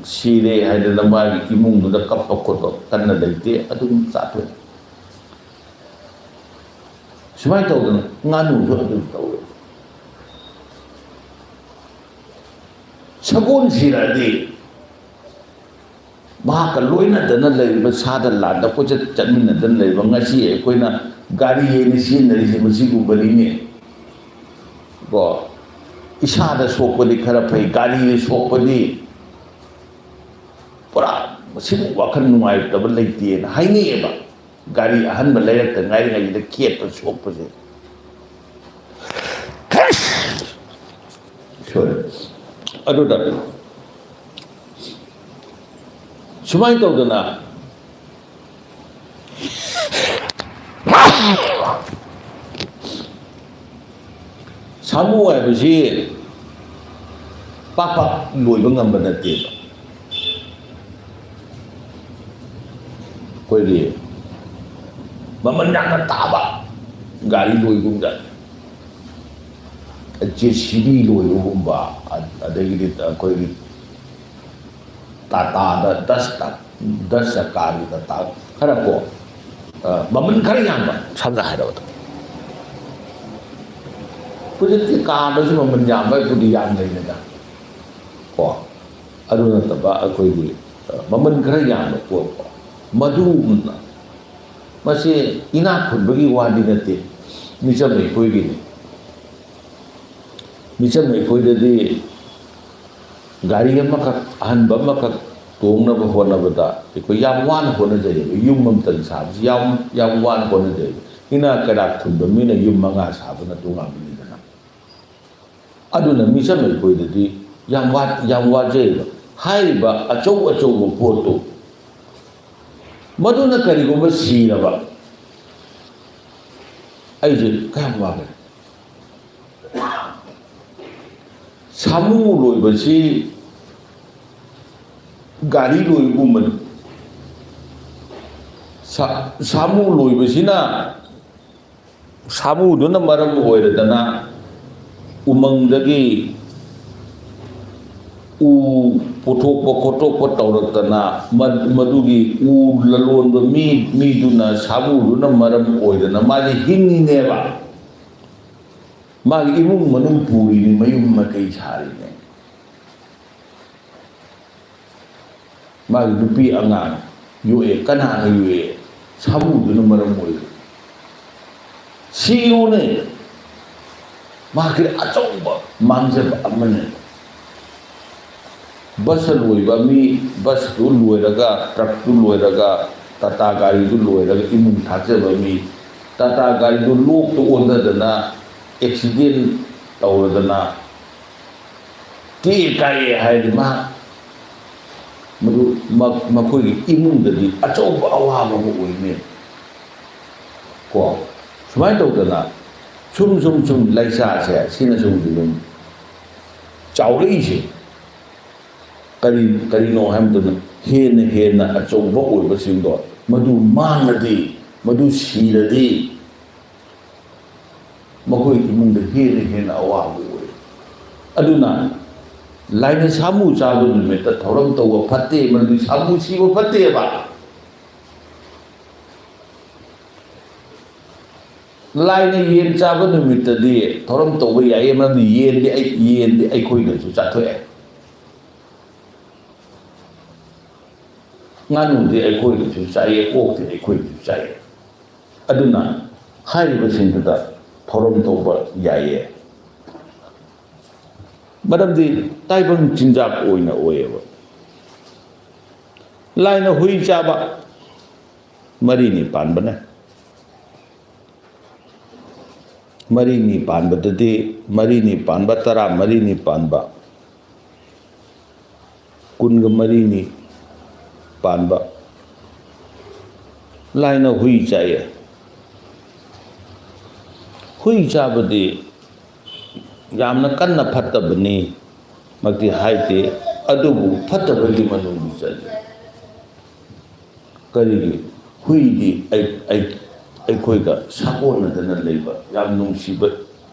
ꯁꯤꯔꯦ ꯍꯥꯏꯗꯅ ꯃꯥꯒꯤ ꯏꯃꯨꯡꯗꯨꯗ ꯀꯞꯄ ꯈꯣꯠꯄ ꯀꯟꯅ ꯂꯩꯇꯦ, ꯑꯗꯨꯝ ꯆꯥꯊꯣꯛꯑꯦ꯫ ꯁꯨꯃꯥꯏꯅ ꯇꯧꯗꯅ ꯉꯥꯅꯨꯁꯨ ꯑꯗꯨꯝ ꯇꯧꯋꯦ꯫ ꯁꯒꯣꯜ ꯁꯤꯔꯛꯑꯗꯤ ꯃꯍꯥꯛꯀ ꯂꯣꯏꯅꯗꯅ ꯂꯩꯔꯤꯕ, ꯁꯥꯗ ꯂꯥꯟꯗ ꯀꯣꯏꯆꯠ ꯆꯠꯃꯤꯟꯅꯗꯅ ꯂꯩꯕ, ꯉꯁꯤ ꯑꯩꯈꯣꯏꯅ ꯒꯥꯔꯤ ꯍꯥꯏꯅ ꯁꯤꯖꯤꯟꯅꯔꯤꯁꯦ ꯃꯁꯤꯒꯨꯝꯕꯅꯤꯅꯦ꯫ ꯀꯣ, ꯏꯁꯥꯗ ꯁꯣꯛꯄꯗꯤ ꯈꯔ ꯐꯩ, ꯒꯥꯔꯤꯗ ꯁꯣꯛꯄꯗꯤ ꯄꯨꯔꯥ ꯃꯁꯤꯕꯨ ꯋꯥꯈꯜ ꯅꯨꯡꯉꯥꯏꯇꯕ ꯂꯩꯇꯦꯅ ꯍꯥꯏꯅꯩꯑꯕ꯫ ꯒꯥꯔꯤ ꯑꯍꯟꯕ ꯂꯩꯔꯛꯇ ꯉꯥꯏꯔꯤꯉꯩꯁꯤꯗ ꯈꯦꯠꯄ ꯁꯣꯛꯄꯁꯦ꯫ Sorry. ꯑꯗꯨꯗ ꯁꯨꯃꯥꯏꯅ ꯇꯧꯗꯅ ꯁꯥꯃꯨ ꯍꯥꯏꯕꯁꯤ ꯄꯥꯛ ꯄꯥꯛ ꯂꯣꯏꯕ ꯉꯝꯕ ꯅꯠꯇꯦꯕ꯫ ꯑꯩꯈꯣꯏꯒꯤ ꯃꯃꯜ ꯌꯥꯝꯅ ꯇꯥꯕ ꯒꯥꯔꯤ ꯂꯣꯏꯒꯨꯝꯗ, ꯖꯦ ꯁꯤ ꯕꯤ ꯂꯣꯏꯕꯒꯨꯝꯕ, ꯑꯗꯒꯤꯗꯤ ꯑꯩꯈꯣꯏꯒꯤ ꯇꯥꯇꯥꯗ ꯗꯁ ꯇ-, ꯗꯁ ꯆꯀꯥꯒꯤ ꯇꯥꯇꯥ ꯈꯔ ꯀꯣ, ꯑ, ꯃꯃꯜ ꯈꯔ ꯌꯥꯝꯕ, ꯁꯝꯅ ꯍꯥꯏꯔꯕꯗ꯫ ꯍꯧꯖꯤꯛꯇꯤ ꯀꯥꯔꯗꯁꯨ ꯃꯃꯜ ꯌꯥꯝꯕ ꯍꯥꯏꯕꯨꯗꯤ ꯌꯥꯝ ꯂꯩꯔꯦꯗ ꯀꯣ꯫ ꯑꯗꯨ ꯅꯠꯇꯕ ꯑꯩꯈꯣꯏꯒꯤ, ꯑ, ꯃꯃꯜ ꯈꯔ ꯌꯥꯝꯕ ꯄꯣꯠ ꯀꯣ, ꯃꯗꯨꯒꯨꯝꯅ, ꯃꯁꯤ ꯏꯅꯥꯛ ꯈꯨꯟꯕꯒꯤ ꯋꯥꯗꯤ ꯅꯠꯇꯦ꯫ ꯃꯤꯆꯝ ꯑꯩꯈꯣꯏꯒꯤꯅꯤ꯫ ꯃꯤꯆꯝ ꯑꯩꯈꯣꯏꯗꯗꯤ ꯒꯥꯔꯤ ꯑꯃꯈꯛ, ꯑꯍꯟꯕ ꯑꯃꯈꯛ ꯇꯣꯡꯅꯕ ꯍꯣꯠꯅꯕꯗ ꯑꯩꯈꯣꯏ ꯌꯥꯝ ꯋꯥꯅ ꯍꯣꯠꯅꯖꯩꯌꯦꯕ꯫ ꯌꯨꯝ ꯑꯃꯇꯪ ꯁꯥꯕꯁꯤ ꯌꯥꯝ, ꯌꯥꯝ ꯋꯥꯅ ꯍꯣꯠꯅꯖꯩꯌꯦꯕ꯫ ꯏꯅꯥꯛ ꯀꯩꯔꯥꯛ ꯈꯨꯟꯕ ꯃꯤꯅ ꯌꯨꯝ ꯃꯉꯥ ꯁꯥꯕꯅ ꯇꯣꯉꯥꯟꯕꯅꯤꯗꯅ꯫ ꯑꯗꯨꯅ ꯃꯤꯆꯝ ꯑꯩꯈꯣꯏꯗꯗꯤ ꯌꯥꯝ ꯋꯥ-, ꯌꯥꯝ ꯋꯥꯖꯩꯌꯦꯕ꯫ ꯍꯥꯏꯔꯤꯕ ꯑꯆꯧ ꯑꯆꯧꯕ ꯄꯣꯠꯇꯨ, ꯃꯗꯨꯅ ꯀꯔꯤꯒꯨꯝꯕ ꯁꯤꯔꯕ, ꯑꯩꯁꯦ ꯀꯌꯥꯝ ꯋꯥꯒꯅꯤ? ꯁꯥꯃꯨ ꯂꯣꯏꯕꯁꯤ ꯒꯥꯔꯤ ꯂꯣꯏꯕꯒꯨꯝꯕꯅꯤ꯫ ꯁꯥ-, ꯁꯥꯃꯨ ꯂꯣꯏꯕꯁꯤꯅ, ꯁꯥꯃꯨꯗꯨꯅ ꯃꯔꯝ ꯑꯣꯏꯔꯗꯅ ꯎꯃꯪꯗꯒꯤ ꯎ ꯄꯨꯊꯣꯛꯄ ꯈꯣꯠꯇꯣꯛꯄ ꯇꯧꯔꯛꯇꯅ, ꯃ-, ꯃꯗꯨꯒꯤ ꯎ ꯂꯂꯣꯟꯕ ꯃꯤ, ꯃꯤꯗꯨꯅ, ꯁꯥꯃꯨꯗꯨꯅ ꯃꯔꯝ ꯑꯣꯏꯗꯅ ꯃꯥꯁꯦ ꯍꯤꯡꯉꯤꯅꯦꯕ꯫ ꯃꯥꯒꯤ ꯏꯃꯨꯡ ꯃꯅꯨꯡ ꯄꯨꯔꯤꯅꯤ, ꯃꯌꯨꯝ ꯃꯀꯩ ꯁꯥꯔꯤꯅꯦ꯫ ꯃꯥꯒꯤ ꯅꯨꯄꯤ ꯑꯉꯥꯡ ꯌꯣꯛꯑꯦ꯫ ꯀꯅꯥꯅ ꯌꯣꯛꯑꯦ? ꯁꯥꯃꯨꯗꯨꯅ ꯃꯔꯝ ꯑꯣꯏꯔꯦ꯫ ꯁꯤꯌꯨꯅꯦ꯫ ꯃꯥꯒꯤ ꯑꯆꯧꯕ ꯃꯥꯡꯖꯕ ꯑꯃꯅꯦ꯫ ꯕꯁ ꯂꯣꯏꯕ ꯃꯤ, ꯕꯁꯇꯨ ꯂꯣꯏꯔꯒ, ꯇ꯭ꯔꯛꯇꯨ ꯂꯣꯏꯔꯒ, ꯇꯥꯇꯥ ꯒꯥꯔꯤꯗꯨ ꯂꯣꯏꯔꯒ ꯏꯃꯨꯡ ꯊꯥꯖꯕ ꯃꯤ, ꯇꯥꯇꯥ ꯒꯥꯔꯤꯗꯨ ꯂꯣꯛꯇ ꯑꯣꯟꯊꯗꯅ ꯑꯦꯛꯁꯤꯗꯦꯟ ꯇꯧꯔꯗꯅ ꯇꯦꯛ ꯀꯥꯏꯑꯦ ꯍꯥꯏꯔꯗꯤ ꯃꯍꯥꯛ ꯃꯗꯨ ꯃ-, ꯃꯈꯣꯏꯒꯤ ꯏꯃꯨꯡꯗꯗꯤ ꯑꯆꯧꯕ ꯑꯋꯥꯕ ꯑꯃ ꯑꯣꯏꯅꯤ꯫ ꯀꯣ, ꯁꯨꯃꯥꯏꯅ ꯇꯧꯗꯅ ꯁꯨꯝ ꯁꯨꯝ ꯁꯨꯝ ꯂꯩꯁꯥꯁꯦ ꯁꯤꯅ ꯁꯨꯝ ꯁꯨꯝ ꯆꯥꯎꯔꯛꯏꯁꯦ ꯀꯔꯤ, ꯀꯔꯤꯅꯣ ꯍꯥꯏꯕ ꯃꯇꯝꯗ, ꯍꯦꯟꯅ ꯍꯦꯟꯅ ꯑꯆꯧꯕ ꯑꯣꯏꯕꯁꯤꯡꯗꯣ ꯃꯗꯨ ꯃꯥꯡꯂꯗꯤ, ꯃꯗꯨ ꯁꯤꯔꯗꯤ, ꯃꯈꯣꯏ ꯏꯃꯨꯡꯗ ꯍꯦꯟꯅ ꯍꯦꯟꯅ ꯑꯋꯥꯕ ꯑꯣꯏ꯫ ꯑꯗꯨꯅ ꯂꯥꯏꯅ ꯁꯥꯃꯨ ꯆꯥꯕ ꯅꯨꯃꯤꯠꯇ ꯊꯧꯔꯝ ꯇꯧꯕ ꯐꯠꯇꯦ, ꯃꯔꯝꯗꯤ ꯁꯥꯃꯨ ꯁꯤꯕ ꯐꯠꯇꯦꯕ꯫ ꯂꯥꯏꯅ ꯌꯦꯟ ꯆꯥꯕ ꯅꯨꯃꯤꯠꯇꯗꯤ ꯊꯧꯔꯝ ꯇꯧꯕ ꯌꯥꯏꯌꯦ, ꯃꯔꯝꯗꯤ ꯌꯦꯟꯗꯤ ꯑꯩ-, ꯌꯦꯟꯗꯤ ꯑꯩꯈꯣꯏꯅꯁꯨ ꯆꯥꯊꯣꯛꯑꯦ꯫ ꯉꯥꯅꯨꯗꯤ ꯑꯩꯈꯣꯏꯒꯤꯁꯨ ꯆꯥꯏꯌꯦ, ꯑꯣꯛꯇꯤ ꯑꯩꯈꯣꯏꯒꯤꯁꯨ ꯆꯥꯏꯌꯦ꯫ ꯑꯗꯨꯅ ꯍꯥꯏꯔꯤꯕꯁꯤꯡꯗꯨꯗ ꯊꯧꯔꯝ ꯇꯧꯕ ꯌꯥꯏꯌꯦ꯫ ꯃꯔꯝꯗꯤ ꯇꯥꯏꯕꯪ ꯆꯤꯟꯖꯥꯛ ꯑꯣꯏꯅ ꯑꯣꯏꯌꯦꯕ꯫ ꯂꯥꯏꯅ ꯍꯨꯏ ꯆꯥꯕ, ꯃꯔꯤꯅꯤ ꯄꯥꯟꯕꯅ꯫ ꯃꯔꯤꯅꯤ ꯄꯥꯟꯕꯗꯗꯤ, ꯃꯔꯤꯅꯤ ꯄꯥꯟꯕ, ꯇꯔꯥꯃꯔꯤꯅꯤ ꯄꯥꯟꯕ, ꯀꯨꯟꯒ ꯃꯔꯤꯅꯤ ꯄꯥꯟꯕ ꯂꯥꯏꯅ ꯍꯨꯏ ꯆꯥꯏꯌꯦ꯫ ꯍꯨꯏ ꯆꯥꯕꯗꯤ ꯌꯥꯝꯅ ꯀꯟꯅ ꯐꯠꯇꯕꯅꯤ ꯃꯛꯇꯤ ꯍꯥꯏꯗꯦ, ꯑꯗꯨꯕꯨ ꯐꯠꯇꯕꯒꯤ ꯃꯅꯨꯡꯗꯤ ꯆꯜꯂꯤ꯫ ꯀꯔꯤꯒꯤ? ꯍꯨꯏꯗꯤ ꯑꯩ-, ꯑꯩ-, ꯑꯩꯈꯣꯏꯒ ꯁꯥꯒꯣꯟꯅꯗꯅ ꯂꯩꯕ, ꯌꯥꯝ ꯅꯨꯡꯁꯤꯕ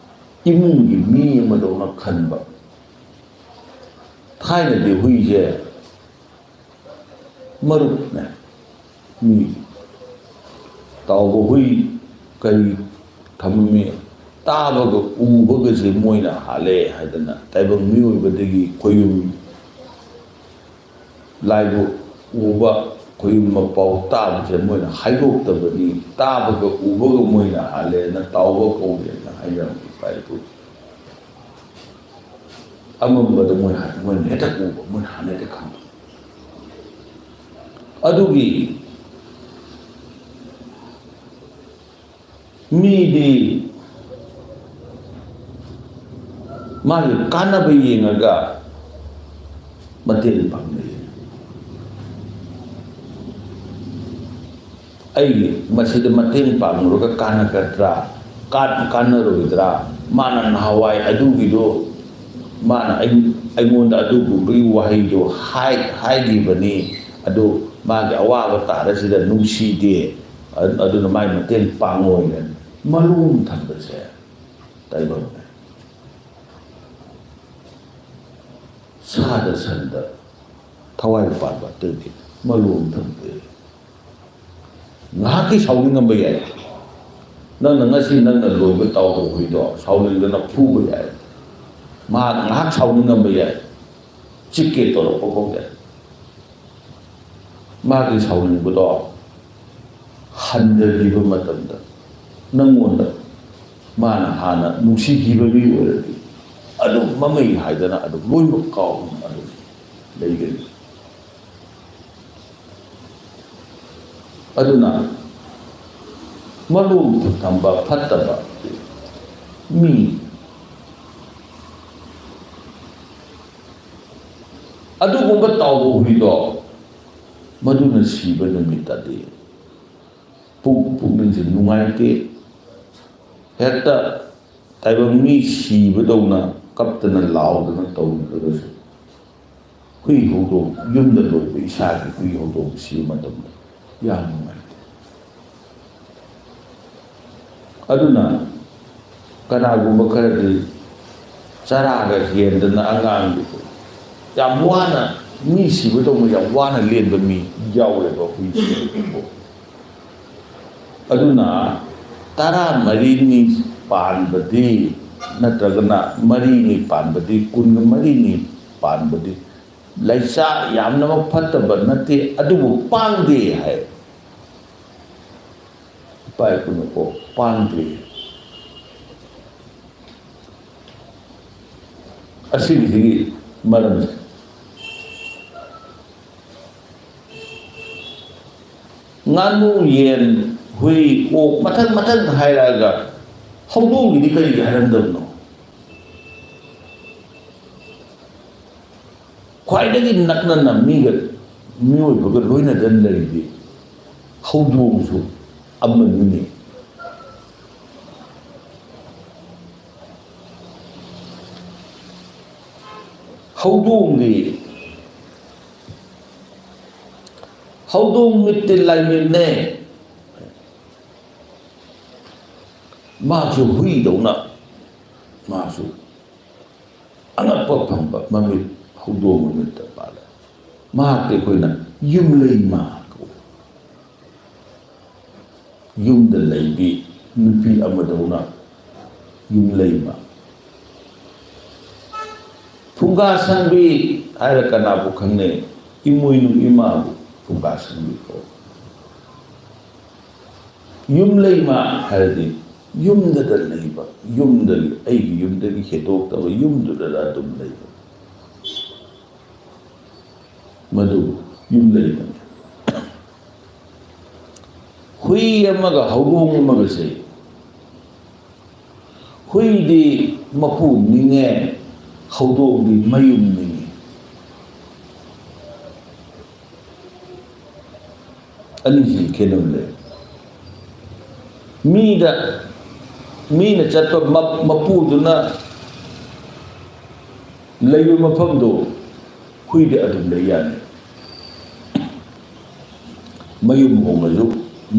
ꯏꯃꯨꯡꯒꯤ ꯃꯤ ꯑꯃꯗꯧꯅ ꯈꯟꯕ, ꯊꯥꯏꯅꯗꯤ ꯍꯨꯏꯁꯦ ꯃꯔꯨꯞꯅꯦ꯫ ꯃꯤ ꯇꯥꯎꯕ ꯍꯨꯏ ꯀꯔꯤ ꯊꯝꯃꯝꯃꯤ? ꯇꯥꯕꯒ ꯎꯕꯒꯁꯦ ꯃꯣꯏꯅ ꯍꯥꯜꯂꯦ ꯍꯥꯏꯗꯅ ꯇꯥꯏꯕꯪ ꯃꯤꯑꯣꯏꯕꯗꯒꯤ ꯈꯣꯏꯌꯨꯝ ꯂꯥꯏꯕꯨ ꯎꯕ, ꯈꯣꯏꯌꯨꯝ ꯃꯄꯥꯎ ꯇꯥꯕꯁꯦ ꯃꯣꯏꯅ ꯍꯥꯏꯗꯣꯛꯇꯕꯅꯤ꯫ ꯇꯥꯕꯒ ꯎꯕꯒ ꯃꯣꯏꯅ ꯍꯥꯜꯂꯦꯅ ꯇꯥꯎꯕ ꯀꯧꯔꯦꯅ ꯍꯥꯏꯅꯔꯝꯃꯤ ꯏꯄꯥ ꯏꯄꯨ꯫ ꯑꯃꯝꯕꯗ ꯃꯣꯏ ꯍꯥꯟꯅ, ꯃꯣꯏꯅ ꯍꯦꯛꯇ ꯎꯕ, ꯃꯣꯏꯅ ꯍꯥꯟꯅ ꯍꯦꯛꯇ ꯈꯪꯕ꯫ ꯑꯗꯨꯒꯤ ꯃꯤꯗꯤ ꯃꯥꯒꯤ ꯀꯥꯟꯅꯕ ꯌꯦꯡꯉꯒ ꯃꯇꯦꯡ ꯄꯥꯡꯅꯩ꯫ ꯑꯩꯒꯤ ꯃꯁꯤꯗ ꯃꯇꯦꯡ ꯄꯥꯡꯂꯨꯔꯒ ꯀꯥꯟꯅꯒꯗ꯭ꯔꯥ, ꯀꯥꯟ-, ꯀꯥꯟꯅꯔꯣꯏꯗ꯭ꯔꯥ? ꯃꯥꯅ ꯅꯍꯥꯟꯋꯥꯏ ꯑꯗꯨꯒꯤꯗꯣ, ꯃꯥꯅ ꯑꯩ-, ꯑꯩꯉꯣꯟꯗ ꯑꯗꯨꯒꯨꯝꯕꯒꯤ ꯋꯥꯍꯩꯗꯣ ꯍꯥꯏ-, ꯍꯥꯏꯈꯤꯕꯅꯤ꯫ ꯑꯗꯨ ꯃꯥꯒꯤ ꯑꯋꯥꯕ ꯇꯥꯔꯁꯤꯗ ꯅꯨꯡꯁꯤꯗꯦ꯫ ꯑ-, ꯑꯗꯨꯅ ꯃꯥꯒꯤ ꯃꯇꯦꯡ ꯄꯥꯡꯉꯣꯏꯅ ꯃꯂꯣꯝ ꯊꯝꯕꯁꯦ ꯇꯥꯏꯕꯪꯅꯦ꯫ ꯁꯥꯗ ꯁꯟꯗ ꯊꯋꯥꯏ ꯄꯥꯟꯕ ꯑꯇꯩꯗꯤ ꯃꯂꯣꯝ ꯊꯝꯗꯦ꯫ ꯉꯥꯏꯍꯥꯛꯀꯤ ꯁꯥꯎꯅꯤꯡꯉꯝꯕ ꯌꯥꯏ꯫ ꯅꯪꯅ ꯉꯁꯤ ꯅꯪꯅ ꯂꯣꯏꯕ ꯇꯥꯎꯕ ꯍꯨꯏꯗꯣ ꯁꯥꯎꯅꯤꯡꯗꯅ ꯐꯨꯕ ꯌꯥꯏ꯫ ꯃꯍꯥꯛ ꯉꯥꯏꯍꯥꯛ ꯁꯥꯎꯅꯤꯡꯉꯝꯕ ꯌꯥꯏ꯫ ꯆꯤꯛꯀꯦ ꯇꯧꯔꯛꯄ ꯐꯥꯎ ꯌꯥꯏ꯫ ꯃꯥꯒꯤ ꯁꯥꯎꯅꯤꯡꯕꯗꯣ ꯍꯟꯊꯈꯤꯕ ꯃꯇꯝꯗ ꯅꯪꯉꯣꯟꯗ ꯃꯥꯅ ꯍꯥꯟꯅ ꯅꯨꯡꯁꯤꯈꯤꯕ ꯃꯤ ꯑꯣꯏꯔꯗꯤ ꯑꯗꯨꯝ ꯃꯃꯩ ꯍꯥꯏꯗꯅ ꯑꯗꯨꯝ ꯂꯣꯏꯅꯃꯛ ꯀꯥꯎꯗꯨꯅ ꯑꯗꯨꯝ ꯂꯩꯒꯅꯤ꯫ ꯑꯗꯨꯅ ꯃꯂꯣꯝ ꯊꯝꯕ ꯐꯠꯇꯕ ꯃꯤ ꯑꯗꯨꯒꯨꯝꯕ ꯇꯥꯎꯕ ꯍꯨꯏꯗꯣ ꯃꯗꯨꯅ ꯁꯤꯕ ꯅꯨꯃꯤꯠꯇꯗꯤ ꯄꯨꯛ-, ꯄꯨꯛꯅꯤꯡꯁꯦ ꯅꯨꯡꯉꯥꯏꯇꯦ꯫ ꯍꯦꯛꯇ ꯇꯥꯏꯕꯪ ꯃꯤ ꯁꯤꯕꯗꯧꯅ ꯀꯞꯇꯅ ꯂꯥꯎꯗꯅ ꯇꯧꯔꯒꯁꯨ ꯍꯨꯏ ꯍꯧꯗꯣꯡ, ꯌꯨꯝꯗ ꯂꯣꯏꯕ ꯏꯁꯥꯒꯤ ꯍꯨꯏ ꯍꯧꯗꯣꯡ ꯁꯤꯕ ꯃꯇꯝꯗ ꯌꯥꯝ ꯅꯨꯡꯉꯥꯏꯇꯦ꯫ ꯑꯗꯨꯅ ꯀꯅꯥꯒꯨꯝꯕ ꯈꯔꯗꯤ ꯆꯔꯥꯒ ꯍꯦꯟꯗꯅ ꯑꯉꯥꯡꯗꯨꯕꯨ ꯌꯥꯝ ꯋꯥꯅ, ꯃꯤ ꯁꯤꯕꯗꯧꯅ ꯌꯥꯝ ꯋꯥꯅ ꯂꯦꯟꯕ ꯃꯤ ꯌꯥꯎꯋꯦꯕ ꯍꯨꯏꯁꯦ꯫ ꯑꯗꯨꯅ ꯇꯔꯥꯃꯔꯤꯅꯤ ꯄꯥꯟꯕꯗꯤ, ꯅꯠꯇ꯭ꯔꯒꯅ ꯃꯔꯤꯅꯤ ꯄꯥꯟꯕꯗꯤ, ꯀꯨꯟꯒ ꯃꯔꯤꯅꯤ ꯄꯥꯟꯕꯗꯤ ꯂꯩꯆꯥ ꯌꯥꯝꯅꯃꯛ ꯐꯠꯇꯕ ꯅꯠꯇꯦ, ꯑꯗꯨꯕꯨ ꯄꯥꯡꯗꯦ ꯍꯥꯏ꯫ ꯏꯄꯥ ꯏꯄꯨꯅꯀꯣ, ꯄꯥꯡꯗꯦ꯫ ꯑꯁꯤꯒꯤꯁꯤꯒꯤ ꯃꯔꯝꯁꯦ, ꯉꯥꯅꯨ, ꯌꯦꯟ, ꯍꯨꯏ, ꯑꯣꯛ, ꯃꯊꯪ ꯃꯊꯪ ꯍꯥꯏꯔꯛꯑꯒ ꯍꯧꯗꯣꯡꯒꯤꯗꯤ ꯀꯔꯤꯒꯤ ꯍꯥꯏꯔꯝꯗꯕꯅꯣ? ꯈ꯭ꯋꯥꯏꯗꯒꯤ ꯅꯛꯅꯅ ꯃꯤꯒ, ꯃꯤꯑꯣꯏꯕꯒ ꯂꯣꯏꯅꯗꯅ ꯂꯩꯔꯤꯗꯤ ꯍꯧꯗꯣꯡꯁꯨ ꯑꯃꯅꯤꯅꯦ꯫ ꯍꯧꯗꯣꯡꯗꯤ, ꯍꯧꯗꯣꯡ ꯃꯤꯠꯇꯤ ꯂꯥꯏꯃꯤꯠꯅꯦ꯫ ꯃꯥꯁꯨ ꯍꯨꯏꯗꯧꯅ, ꯃꯥꯁꯨ ꯑꯉꯛꯄ ꯐꯪꯕ ꯃꯃꯤꯠ, ꯍꯧꯗꯣꯡ ꯃꯃꯤꯠꯇ ꯄꯥꯜꯂꯦ꯫ ꯃꯍꯥꯛꯇꯤ ꯑꯩꯈꯣꯏꯅ ꯌꯨꯝꯂꯩꯃ ꯀꯧꯏ꯫ ꯌꯨꯝꯗ ꯂꯩꯕꯤ ꯅꯨꯄꯤ ꯑꯃꯗꯧꯅ ꯌꯨꯝꯂꯩꯃ꯫ ꯐꯨꯡꯒꯥ ꯁꯪꯕꯤ ꯍꯥꯏꯔ ꯀꯅꯥꯕꯨ ꯈꯪꯅꯩ? ꯏꯃꯣꯏꯅꯨ ꯏꯃꯥꯕꯨ ꯐꯨꯡꯒꯥ ꯁꯪꯕꯤ ꯀꯧꯏ꯫ ꯌꯨꯝꯂꯩꯃ ꯍꯥꯏꯔꯗꯤ ꯌꯨꯝꯗꯗ ꯂꯩꯕ, ꯌꯨꯝꯗꯒꯤ, ꯑꯩꯒꯤ ꯌꯨꯝꯗꯒꯤ ꯍꯦꯟꯗꯣꯛꯇꯕ, ꯌꯨꯝꯗꯨꯗ ꯑꯗꯨꯝ ꯂꯩꯕ, ꯃꯗꯨ ꯌꯨꯝꯂꯩꯃꯅꯤ꯫ ꯍꯨꯏ ꯑꯃꯒ ꯍꯧꯗꯣꯡ ꯑꯃꯒꯁꯦ, ꯍꯨꯏꯗꯤ ꯃꯄꯨ ꯅꯤꯡꯉꯦ, ꯍꯧꯗꯣꯡꯗꯤ ꯃꯌꯨꯝ ꯅꯤꯡꯉꯤ꯫ ꯑꯅꯤꯁꯤ ꯈꯦꯠꯅꯕ ꯂꯩ꯫ ꯃꯤꯗ, ꯃꯤꯅ ꯆꯠꯄ ꯃꯞ-, ꯃꯄꯨꯗꯨꯅ ꯂꯩꯕ ꯃꯐꯝꯗꯣ ꯍꯨꯏꯗꯤ ꯑꯗꯨꯝ ꯂꯩ ꯌꯥꯅꯤ꯫ ꯃꯌꯨꯝ ꯍꯣꯡꯉꯁꯨ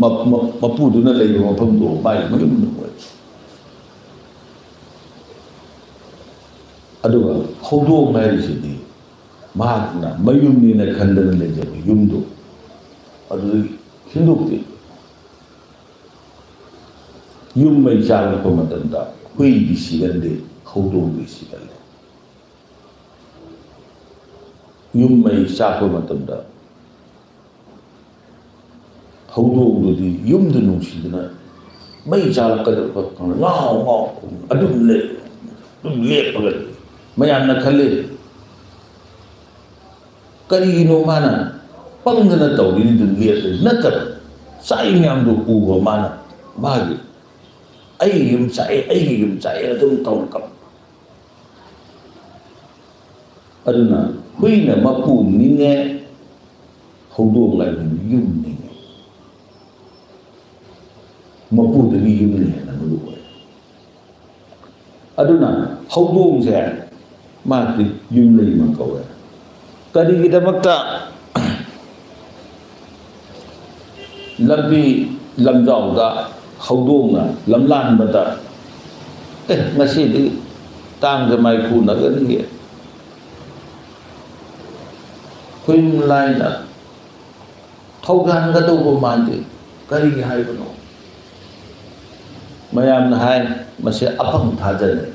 ꯃꯞ-, ꯃꯞ-, ꯃꯄꯨꯗꯨꯅ ꯂꯩꯕ ꯃꯐꯝꯗꯣ ꯃꯥꯒꯤ ꯃꯌꯨꯝ ꯑꯗꯨꯝ ꯑꯣꯏ꯫ ꯑꯗꯨꯒ ꯍꯧꯗꯣꯡ ꯍꯥꯏꯔꯤꯁꯤꯗꯤ ꯃꯍꯥꯛꯅ ꯃꯌꯨꯝꯅꯤꯅ ꯈꯟꯗꯅ ꯂꯩꯖꯕ ꯌꯨꯝꯗꯨ ꯑꯗꯨꯗꯒꯤ ꯍꯤꯟꯗꯣꯛꯇꯦ꯫ ꯌꯨꯝ ꯃꯩ ꯆꯥꯛꯂꯛꯄ ꯃꯇꯝꯗ ꯍꯨꯏꯗꯤ ꯁꯤꯒꯟꯗꯦ, ꯍꯧꯗꯣꯡꯗꯤ ꯁꯤꯒꯜꯂꯦ꯫ ꯌꯨꯝ ꯃꯩ ꯆꯥꯛꯄ ꯃꯇꯝꯗ ꯍꯧꯗꯣꯡꯗꯨꯗꯤ ꯌꯨꯝꯗꯨ ꯅꯨꯡꯁꯤꯗꯅ ꯃꯩ ꯆꯥꯂꯛꯀꯗꯧꯕ ꯈꯪꯗ ꯉꯥꯎ ꯉꯥꯎ ꯈꯣꯡ ꯑꯗꯨꯝ ꯂꯩ, ꯑꯗꯨꯝ ꯂꯦꯞꯄꯒ ꯂꯩ꯫ ꯃꯌꯥꯝꯅ ꯈꯜꯂꯤ, "ꯀꯔꯤꯒꯤꯅꯣ ꯃꯥꯅ ꯄꯪꯗꯅ ꯇꯧꯔꯤꯗꯨ ꯂꯦꯞꯄ?" ꯅꯠꯇꯕ, ꯆꯥꯛꯏ ꯃꯌꯥꯝꯗꯨ ꯎꯕ ꯃꯥꯅ, ꯃꯥꯒꯤ "ꯑꯩꯒꯤ ꯌꯨꯝ ꯆꯥꯛꯑꯦ, ꯑꯩꯒꯤ ꯌꯨꯝ ꯆꯥꯛꯑꯦ" ꯑꯗꯨꯝ ꯇꯧꯔꯒ꯫ ꯑꯗꯨꯅ ꯍꯨꯏꯅ ꯃꯄꯨ ꯅꯤꯡꯉꯦ, ꯍꯧꯗꯣꯡ ꯍꯥꯏꯕꯅ ꯌꯨꯝ ꯅꯤꯡꯉꯦ꯫ ꯃꯄꯨꯗꯒꯤ ꯌꯨꯝꯅ ꯍꯦꯟꯅ ꯃꯔꯨ ꯑꯣꯏ꯫ ꯑꯗꯨꯅ ꯍꯧꯗꯣꯡꯁꯦ ꯃꯥꯗꯤ ꯌꯨꯝꯂꯩꯃ ꯀꯧꯋꯦ꯫ ꯀꯔꯤꯒꯤꯗꯃꯛꯇ ꯂꯝꯕꯤ ꯂꯝꯖꯥꯎꯗ ꯍꯧꯗꯣꯡꯅ ꯂꯝꯂꯥꯟꯕꯗ, "ꯑꯦ, ꯉꯁꯤꯗꯤ ꯇꯥꯡꯗ ꯃꯥꯏꯈꯨꯅꯒꯅꯤꯌꯦ"? ꯈꯨꯏꯝ ꯂꯥꯏꯅ ꯊꯧꯖꯥꯟꯒꯗꯧꯕ ꯃꯥꯟꯗꯦ꯫ ꯀꯔꯤꯒꯤ ꯍꯥꯏꯕꯅꯣ? ꯃꯌꯥꯝꯅ ꯍꯥꯏ, "ꯃꯁꯤ ꯑꯄꯪ ꯊꯥꯖꯅꯩ"꯫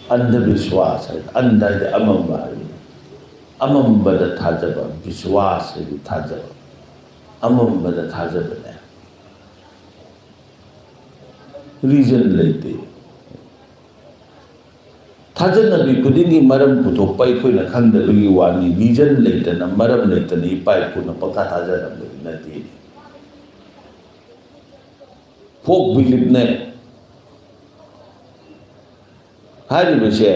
ꯑꯟꯙꯕꯤꯁ꯭ꯋꯥꯁ ꯍꯥꯏ, ꯑꯟꯙ ꯍꯥꯏꯗꯤ ꯑꯃꯝꯕ ꯍꯥꯏꯕꯅꯤ꯫ ꯑꯃꯝꯕꯗ ꯊꯥꯖꯕ, ꯕꯤꯁ꯭ꯋꯥꯁ ꯍꯥꯏꯗꯤ ꯊꯥꯖꯕ, ꯑꯃꯝꯕꯗ ꯊꯥꯖꯕꯅꯦ꯫ ꯔꯤꯖꯟ ꯂꯩꯇꯦ꯫ ꯊꯥꯖꯅꯕꯤ ꯈꯨꯗꯤꯡꯒꯤ ꯃꯔꯝ ꯄꯨꯊꯣꯛꯄ ꯑꯩꯈꯣꯏꯅ ꯈꯪꯗꯕꯒꯤ ꯋꯥꯅꯤ꯫ ꯔꯤꯖꯟ ꯂꯩꯇꯅ, ꯃꯔꯝ ꯂꯩꯇꯅ ꯏꯄꯥ ꯏꯄꯨꯅ ꯄꯪꯊꯥ ꯊꯥꯖꯔꯝꯕꯗꯤ ꯅꯠꯇꯦ꯫ ꯐꯣꯛ ꯕꯤꯂꯤꯞꯅꯦ ꯍꯥꯏꯔꯤꯕꯁꯦ꯫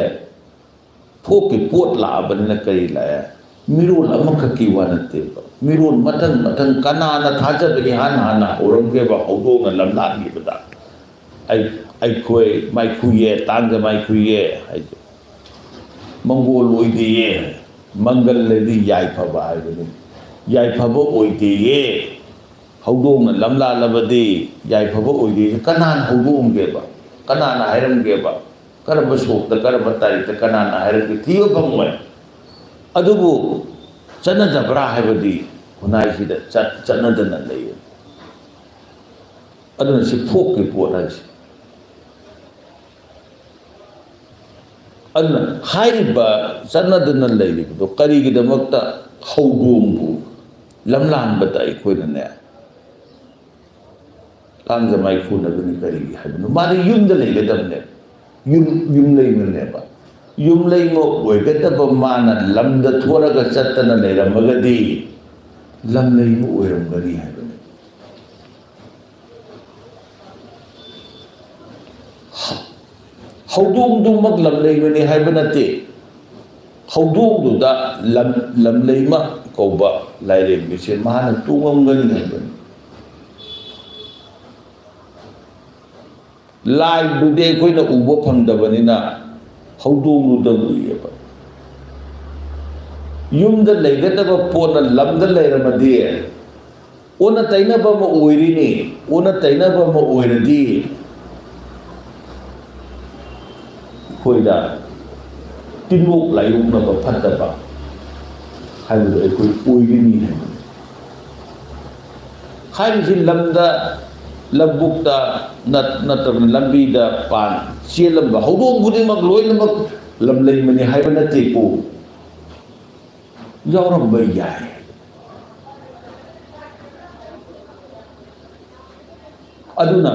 ꯐꯣꯛꯀꯤ ꯄꯣꯠ ꯂꯥꯛꯑꯕꯅꯤꯅ ꯀꯔꯤ ꯂꯥꯛꯑꯦ? ꯃꯤꯔꯣꯜ ꯑꯃꯈꯛꯀꯤ ꯋꯥ ꯅꯠꯇꯦꯕ꯫ ꯃꯤꯔꯣꯜ ꯃꯊꯪ ꯃꯊꯪ ꯀꯅꯥꯅ ꯊꯥꯖꯕ ꯏꯍꯥꯟ ꯍꯥꯟꯅ ꯍꯧꯔꯝꯒꯦꯕ ꯍꯧꯗꯣꯡꯅ ꯂꯝꯂꯥꯟꯈꯤꯕꯗ? ꯑꯩ, "ꯑꯩꯈꯣꯏ ꯃꯥꯏꯈꯨꯌꯦ, ꯇꯥꯡꯖ ꯃꯥꯏꯈꯨꯌꯦ" ꯍꯥꯏꯗꯣ꯫ ꯃꯪꯒꯣꯜ ꯑꯣꯏꯗꯦꯌꯦ꯫ ꯃꯪꯒꯜ ꯍꯥꯏꯗꯤ ꯌꯥꯏꯐꯕ ꯍꯥꯏꯕꯅꯤ꯫ ꯌꯥꯏꯐꯕ ꯑꯣꯏꯗꯦꯌꯦ꯫ ꯍꯧꯗꯣꯡꯅ ꯂꯝꯂꯥꯜꯂꯕꯗꯤ ꯌꯥꯏꯐꯕ ꯑꯣꯏꯗꯦ꯫ ꯀꯅꯥꯅ ꯍꯧꯗꯣꯛꯑꯝꯒꯦꯕ? ꯀꯅꯥꯅ ꯍꯥꯏꯔꯝꯒꯦꯕ? ꯀꯔꯝꯕ ꯁꯣꯛꯇ, ꯀꯔꯝꯕ ꯇꯥꯔꯤꯛꯇ ꯀꯅꯥꯅ ꯍꯥꯏꯔꯝꯒꯦ? ꯊꯤꯕ ꯐꯪꯉꯣꯏ꯫ ꯑꯗꯨꯕꯨ ꯆꯠꯅꯗꯕ꯭ꯔꯥ ꯍꯥꯏꯕꯗꯤ ꯈꯨꯟꯅꯥꯏꯁꯤꯗ ꯆꯠ-, ꯆꯠꯅꯗꯅ ꯂꯩꯌꯦ꯫ ꯑꯗꯨꯅ ꯁꯤ ꯐꯣꯛꯀꯤ ꯄꯣꯠ ꯍꯥꯏꯁꯦ꯫ ꯑꯗꯨꯅ ꯍꯥꯏꯔꯤꯕ ꯆꯠꯅꯗꯅ ꯂꯩꯔꯤꯕꯗꯣ ꯀꯔꯤꯒꯤꯗꯃꯛꯇ ꯍꯧꯗꯣꯡꯕꯨ ꯂꯝꯂꯥꯟꯕꯗ ꯑꯩꯈꯣꯏꯅꯅꯦ ꯂꯥꯡꯖꯃꯥꯏ ꯈꯨꯅꯕꯅꯤ ꯀꯔꯤꯒꯤ ꯍꯥꯏꯕꯅꯣ? ꯃꯥꯗꯤ ꯌꯨꯝꯗ ꯂꯩꯒꯗꯕꯅꯦ, ꯌꯨꯝ, ꯌꯨꯝꯂꯩꯃꯅꯦꯕ꯫ ꯌꯨꯝꯂꯩꯃ ꯑꯣꯏꯒꯗꯕ ꯃꯥꯅ ꯂꯝꯗ ꯊꯣꯔꯒ ꯆꯠꯇꯅ ꯂꯩꯔꯝꯃꯒꯗꯤ ꯂꯝꯂꯩꯃ ꯑꯣꯏꯔꯝꯒꯅꯤ ꯍꯥꯏꯕꯅꯤ꯫ ꯍꯧꯗꯣꯡꯗꯨꯃꯛ ꯂꯝꯂꯩꯃꯅꯤ ꯍꯥꯏꯕ ꯅꯠꯇꯦ꯫ ꯍꯧꯗꯣꯡꯗꯨꯗ ꯂꯝ, ꯂꯝꯂꯩꯃ ꯀꯧꯕ ꯂꯥꯏꯔꯦꯝꯕꯤꯁꯦ ꯃꯥꯅ ꯇꯣꯡꯉꯝꯒꯅꯤ ꯍꯥꯏꯕꯅꯤ꯫ ꯂꯥꯏꯗꯨꯗꯤ ꯑꯩꯈꯣꯏꯅ ꯎꯕ ꯐꯪꯗꯕꯅꯤꯅ ꯍꯧꯗꯣꯡꯗꯨꯗ ꯎꯏꯌꯦꯕ꯫ ꯌꯨꯝꯗ ꯂꯩꯒꯗꯕ ꯄꯣꯠꯅ ꯂꯝꯗ ꯂꯩꯔꯝꯃꯗꯤ ꯑꯣꯟꯅ ꯇꯩꯅꯕ ꯑꯃ ꯑꯣꯏꯔꯤꯅꯤ꯫ ꯑꯣꯟꯅ ꯇꯩꯅꯕ ꯑꯃ ꯑꯣꯏꯔꯗꯤ ꯑꯩꯈꯣꯏꯗ ꯇꯤꯟꯋꯣꯛ ꯂꯥꯏꯌꯣꯛꯅꯕ ꯐꯠꯇꯕ ꯍꯥꯏꯕꯗꯣ ꯑꯩꯈꯣꯏ ꯑꯣꯏꯒꯅꯤ ꯍꯥꯏꯕꯅꯤ꯫ ꯍꯥꯏꯔꯤꯁꯤ ꯂꯝꯗ, ꯂꯧꯕꯨꯛꯇ ꯅꯠ-, ꯅꯠꯇ꯭ꯔꯒꯅ ꯂꯝꯕꯤꯗ ꯄꯥꯟ ꯆꯦꯜꯂꯝꯕ ꯍꯧꯗꯣꯡ ꯈꯨꯗꯤꯡꯃꯛ ꯂꯣꯏꯅꯃꯛ ꯂꯝꯂꯩꯃꯅꯤ ꯍꯥꯏꯕ ꯅꯠꯇꯦꯀꯣ꯫ ꯌꯥꯎꯔꯝꯕ ꯌꯥꯏ꯫ ꯑꯗꯨꯅ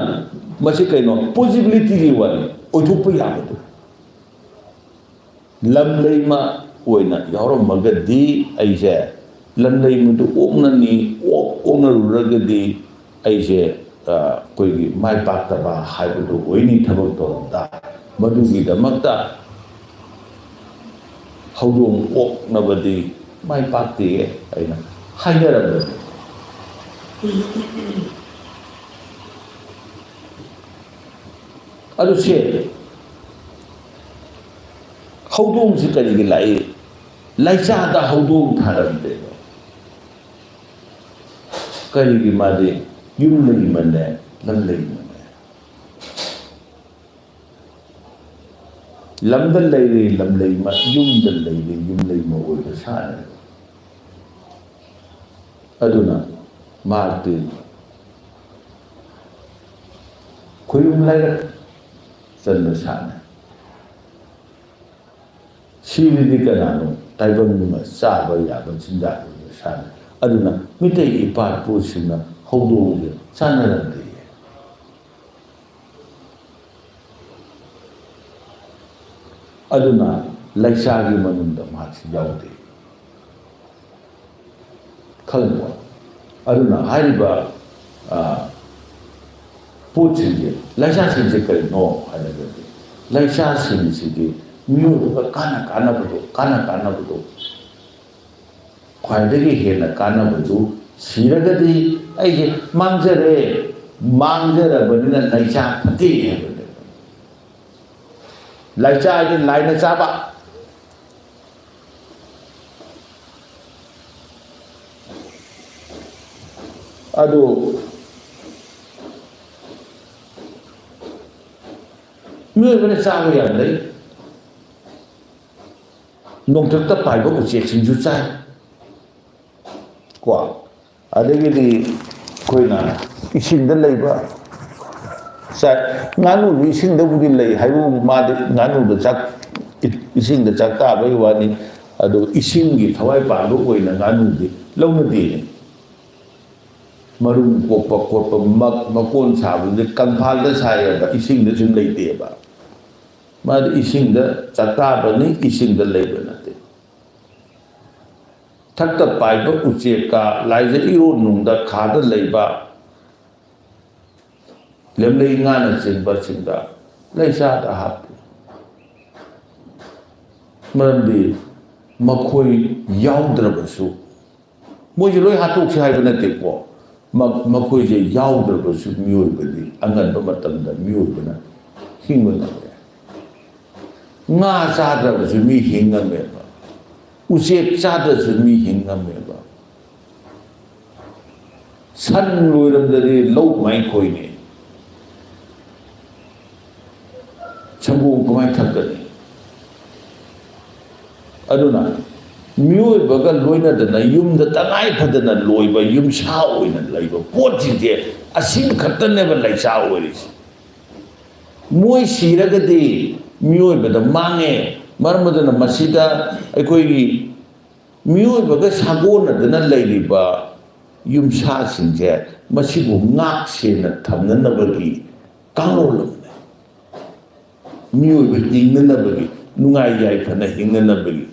ꯃꯁꯤ ꯀꯩꯅꯣ? ꯄꯣꯖꯤꯕꯤꯂꯤꯇꯤꯒꯤ ꯋꯥꯅꯤ, ꯑꯣꯏꯊꯣꯛꯄ ꯌꯥꯕꯗꯨ꯫ ꯂꯝꯂꯩꯃ ꯑꯣꯏꯅ ꯌꯥꯎꯔꯝꯃꯒꯗꯤ ꯑꯩꯁꯦ ꯂꯝꯂꯩꯃꯗꯨ ꯑꯣꯛꯅꯅꯤ, ꯑꯣꯛ ꯑꯣꯛꯅꯔꯨꯔꯒꯗꯤ ꯑꯩꯁꯦ, ꯑ, ꯑꯩꯈꯣꯏꯒꯤ ꯃꯥꯏ ꯄꯥꯛꯇꯕ ꯍꯥꯏꯕꯗꯨ ꯑꯣꯏꯅꯤ ꯊꯕꯛ ꯇꯧꯔꯝꯗ꯫ ꯃꯗꯨꯒꯤꯗꯃꯛꯇ ꯍꯧꯗꯣꯡ ꯑꯣꯛꯅꯕꯗꯤ ꯃꯥꯏ ꯄꯥꯛꯇꯦ ꯑꯩꯅ ꯍꯥꯏꯅꯔꯝꯕꯅꯤ꯫ ꯑꯗꯨ ꯁꯦ, ꯍꯧꯗꯣꯡꯁꯤ ꯀꯔꯤꯒꯤ ꯂꯥꯛꯏ? ꯂꯥꯏꯆꯥꯗ ꯍꯧꯗꯣꯡ ꯊꯥꯔꯝꯗꯦꯕ꯫ ꯀꯔꯤꯒꯤ? ꯃꯥꯗꯤ ꯌꯨꯝ ꯂꯩꯃꯅꯦ, ꯂꯝ ꯂꯩꯃꯅꯦ꯫ ꯂꯝꯗ ꯂꯩꯔꯦ ꯂꯝꯂꯩꯃ, ꯌꯨꯝꯗ ꯂꯩꯔꯦ ꯌꯨꯝꯂꯩꯃ ꯑꯣꯏꯕ ꯁꯥꯅꯦꯕ꯫ ꯑꯗꯨꯅ ꯃꯍꯥꯛꯇꯤ ꯈꯣꯏꯔꯨꯝ ꯂꯥꯏꯔꯛ ꯆꯟꯕ ꯁꯥꯅꯤ꯫ ꯁꯤꯔꯗꯤ ꯀꯅꯥꯅꯣ ꯇꯥꯏꯕꯪ ꯑꯃ ꯆꯥꯕ ꯌꯥꯕ ꯆꯤꯟꯖꯥꯛ ꯑꯣꯏꯕ ꯁꯥꯅꯤ꯫ ꯑꯗꯨꯅ ꯃꯤꯇꯩ ꯏꯄꯥ ꯏꯄꯨꯁꯤꯡꯅ ꯍꯧꯗꯣꯛꯑꯒ ꯆꯥꯅꯔꯝꯗꯦ꯫ ꯑꯗꯨꯅ ꯂꯩꯆꯥꯒꯤ ꯃꯅꯨꯡꯗ ꯃꯍꯥꯛꯁꯤ ꯌꯥꯎꯗꯦ꯫ ꯈꯜꯂꯨꯀꯣ꯫ ꯑꯗꯨꯅ ꯍꯥꯏꯔꯤꯕ, ꯑ, ꯄꯣꯠꯁꯤꯡꯁꯦ, ꯂꯩꯆꯥꯁꯤꯡꯁꯦ ꯀꯔꯤꯅꯣ ꯍꯥꯏꯔꯒꯗꯤ, ꯂꯩꯆꯥꯁꯤꯡꯁꯤꯗꯤ ꯃꯤꯑꯣꯏꯕꯒ ꯀꯥꯟꯅ ꯀꯥꯟꯅꯕꯗꯣ, ꯀꯥꯟꯅ ꯀꯥꯟꯅꯕꯗꯣ, ꯈ꯭ꯋꯥꯏꯗꯒꯤ ꯍꯦꯟꯅ ꯀꯥꯟꯅꯕꯗꯨ ꯁꯤꯔꯒꯗꯤ ꯑꯩꯁꯦ ꯃꯥꯡꯖꯔꯦ, ꯃꯥꯡꯖꯔꯕꯅꯤꯅ ꯂꯩꯆꯥ ꯐꯠꯇꯦ ꯍꯥꯏꯕꯅꯦꯕ꯫ ꯂꯩꯆꯥ ꯍꯥꯏꯗꯤ ꯂꯥꯏꯅ ꯆꯥꯕ꯫ ꯑꯗꯨ ꯃꯤꯑꯣꯏꯕꯅ ꯆꯥꯕ ꯌꯥꯝ ꯂꯩ꯫ ꯅꯣꯡꯊꯛꯇ ꯄꯥꯏꯕ ꯎꯆꯦꯛꯁꯤꯡꯁꯨ ꯆꯥꯏ꯫ ꯀꯣ, ꯑꯗꯒꯤꯗꯤ ꯑꯩꯈꯣꯏꯅ ꯏꯁꯤꯡꯗ ꯂꯩꯕ ꯆꯥꯏ꯫ ꯉꯥꯅꯨꯁꯨ ꯏꯁꯤꯡꯗꯕꯨꯗꯤ ꯂꯩ ꯍꯥꯏꯕꯕꯨ, ꯃꯥꯗꯤ ꯉꯥꯅꯨꯗ ꯆꯥꯛ, ꯏꯁꯤꯡꯗ ꯆꯥꯛ ꯇꯥꯕꯒꯤ ꯋꯥꯅꯤ꯫ ꯑꯗꯨ ꯏꯁꯤꯡꯒꯤ ꯊꯋꯥꯏ ꯄꯥꯟꯕ ꯑꯣꯏꯅ ꯉꯥꯅꯨꯗꯤ ꯂꯧꯅꯗꯦꯅꯦ꯫ ꯃꯔꯨꯝ ꯀꯣꯛꯄ ꯈꯣꯠꯄ, ꯃꯛ-, ꯃꯀꯣꯟ ꯁꯥꯕꯗꯨꯗꯤ ꯀꯪꯐꯥꯜꯗ ꯁꯥꯏꯌꯦꯕ, ꯏꯁꯤꯡꯗ ꯁꯨꯝ ꯂꯩꯇꯦꯕ꯫ ꯃꯥꯗꯤ ꯏꯁꯤꯡꯗ ꯆꯥꯛ ꯇꯥꯕꯅꯤ, ꯏꯁꯤꯡꯗ ꯂꯩꯕ ꯅꯠꯇꯦ꯫ ꯊꯛꯇ ꯄꯥꯏꯕ ꯎꯆꯦꯛꯀ ꯂꯥꯏꯖ ꯏꯔꯣꯟ ꯅꯨꯡꯗ ꯈꯥꯗ ꯂꯩꯕ ꯂꯦꯝꯂꯩ ꯉꯥꯅꯆꯤꯡꯕꯁꯤꯡꯗ ꯂꯩꯆꯥꯗ ꯍꯥꯞꯄꯤ꯫ ꯃꯔꯝꯗꯤ ꯃꯈꯣꯏ ꯌꯥꯎꯗ꯭ꯔꯕꯁꯨ, ꯃꯣꯏꯁꯦ ꯂꯣꯏ ꯍꯥꯠꯇꯣꯛꯁꯤ ꯍꯥꯏꯕ ꯅꯠꯇꯦꯀꯣ, ꯃ-, ꯃꯈꯣꯏꯁꯦ ꯌꯥꯎꯗ꯭ꯔꯕꯁꯨ ꯃꯤꯑꯣꯏꯕꯗꯤ ꯑꯉꯟꯕ ꯃꯇꯝꯗ ꯃꯤꯑꯣꯏꯕꯅ ꯍꯤꯡꯕ ꯉꯝꯃꯦ꯫ ꯉꯥ ꯆꯥꯗ꯭ꯔꯕꯁꯨ ꯃꯤ ꯍꯤꯡ ꯉꯝꯃꯦꯕ, ꯎꯆꯦꯛ ꯆꯥꯗ꯭ꯔꯁꯨ ꯃꯤ ꯍꯤꯡ ꯉꯝꯃꯦꯕ꯫ ꯁꯟ ꯂꯣꯏꯔꯝꯗ꯭ꯔꯗꯤ ꯂꯧ ꯀꯃꯥꯏꯅ ꯈꯣꯏꯅꯤ? ꯁꯪꯒꯣꯝ ꯀꯃꯥꯏꯅ ꯊꯛꯀꯅꯤ? ꯑꯗꯨꯅ ꯃꯤꯑꯣꯏꯕꯒ ꯂꯣꯏꯅꯗꯅ ꯌꯨꯝꯗ ꯇꯉꯥꯏ ꯐꯗꯅ ꯂꯣꯏꯕ ꯌꯨꯝꯁꯥ ꯑꯣꯏꯅ ꯂꯩꯕ ꯄꯣꯠꯁꯤꯡꯁꯦ ꯑꯁꯤ ꯈꯛꯇꯅꯦꯕ ꯂꯩꯆꯥ ꯑꯣꯏꯔꯤꯁꯦ꯫ ꯃꯣꯏ ꯁꯤꯔꯒꯗꯤ ꯃꯤꯑꯣꯏꯕꯗ ꯃꯥꯡꯉꯦ꯫ ꯃꯔꯝ ꯑꯗꯨꯅ ꯃꯁꯤꯗ ꯑꯩꯈꯣꯏꯒꯤ ꯃꯤꯑꯣꯏꯕꯒ ꯁꯥꯒꯣꯟꯅꯗꯅ ꯂꯩꯔꯤꯕ ꯌꯨꯝꯁꯥꯁꯤꯡꯁꯦ ꯃꯁꯤꯕꯨ ꯉꯥꯛ ꯁꯦꯟꯅ ꯊꯝꯅꯅꯕꯒꯤ ꯀꯥꯡꯂꯣꯟ ꯑꯃꯅꯤ꯫ ꯃꯤꯑꯣꯏꯕ ꯍꯤꯡꯅꯅꯕꯒꯤ, ꯅꯨꯡꯉꯥꯏ ꯌꯥꯏꯐꯅ ꯍꯤꯡꯅꯅꯕꯒꯤ꯫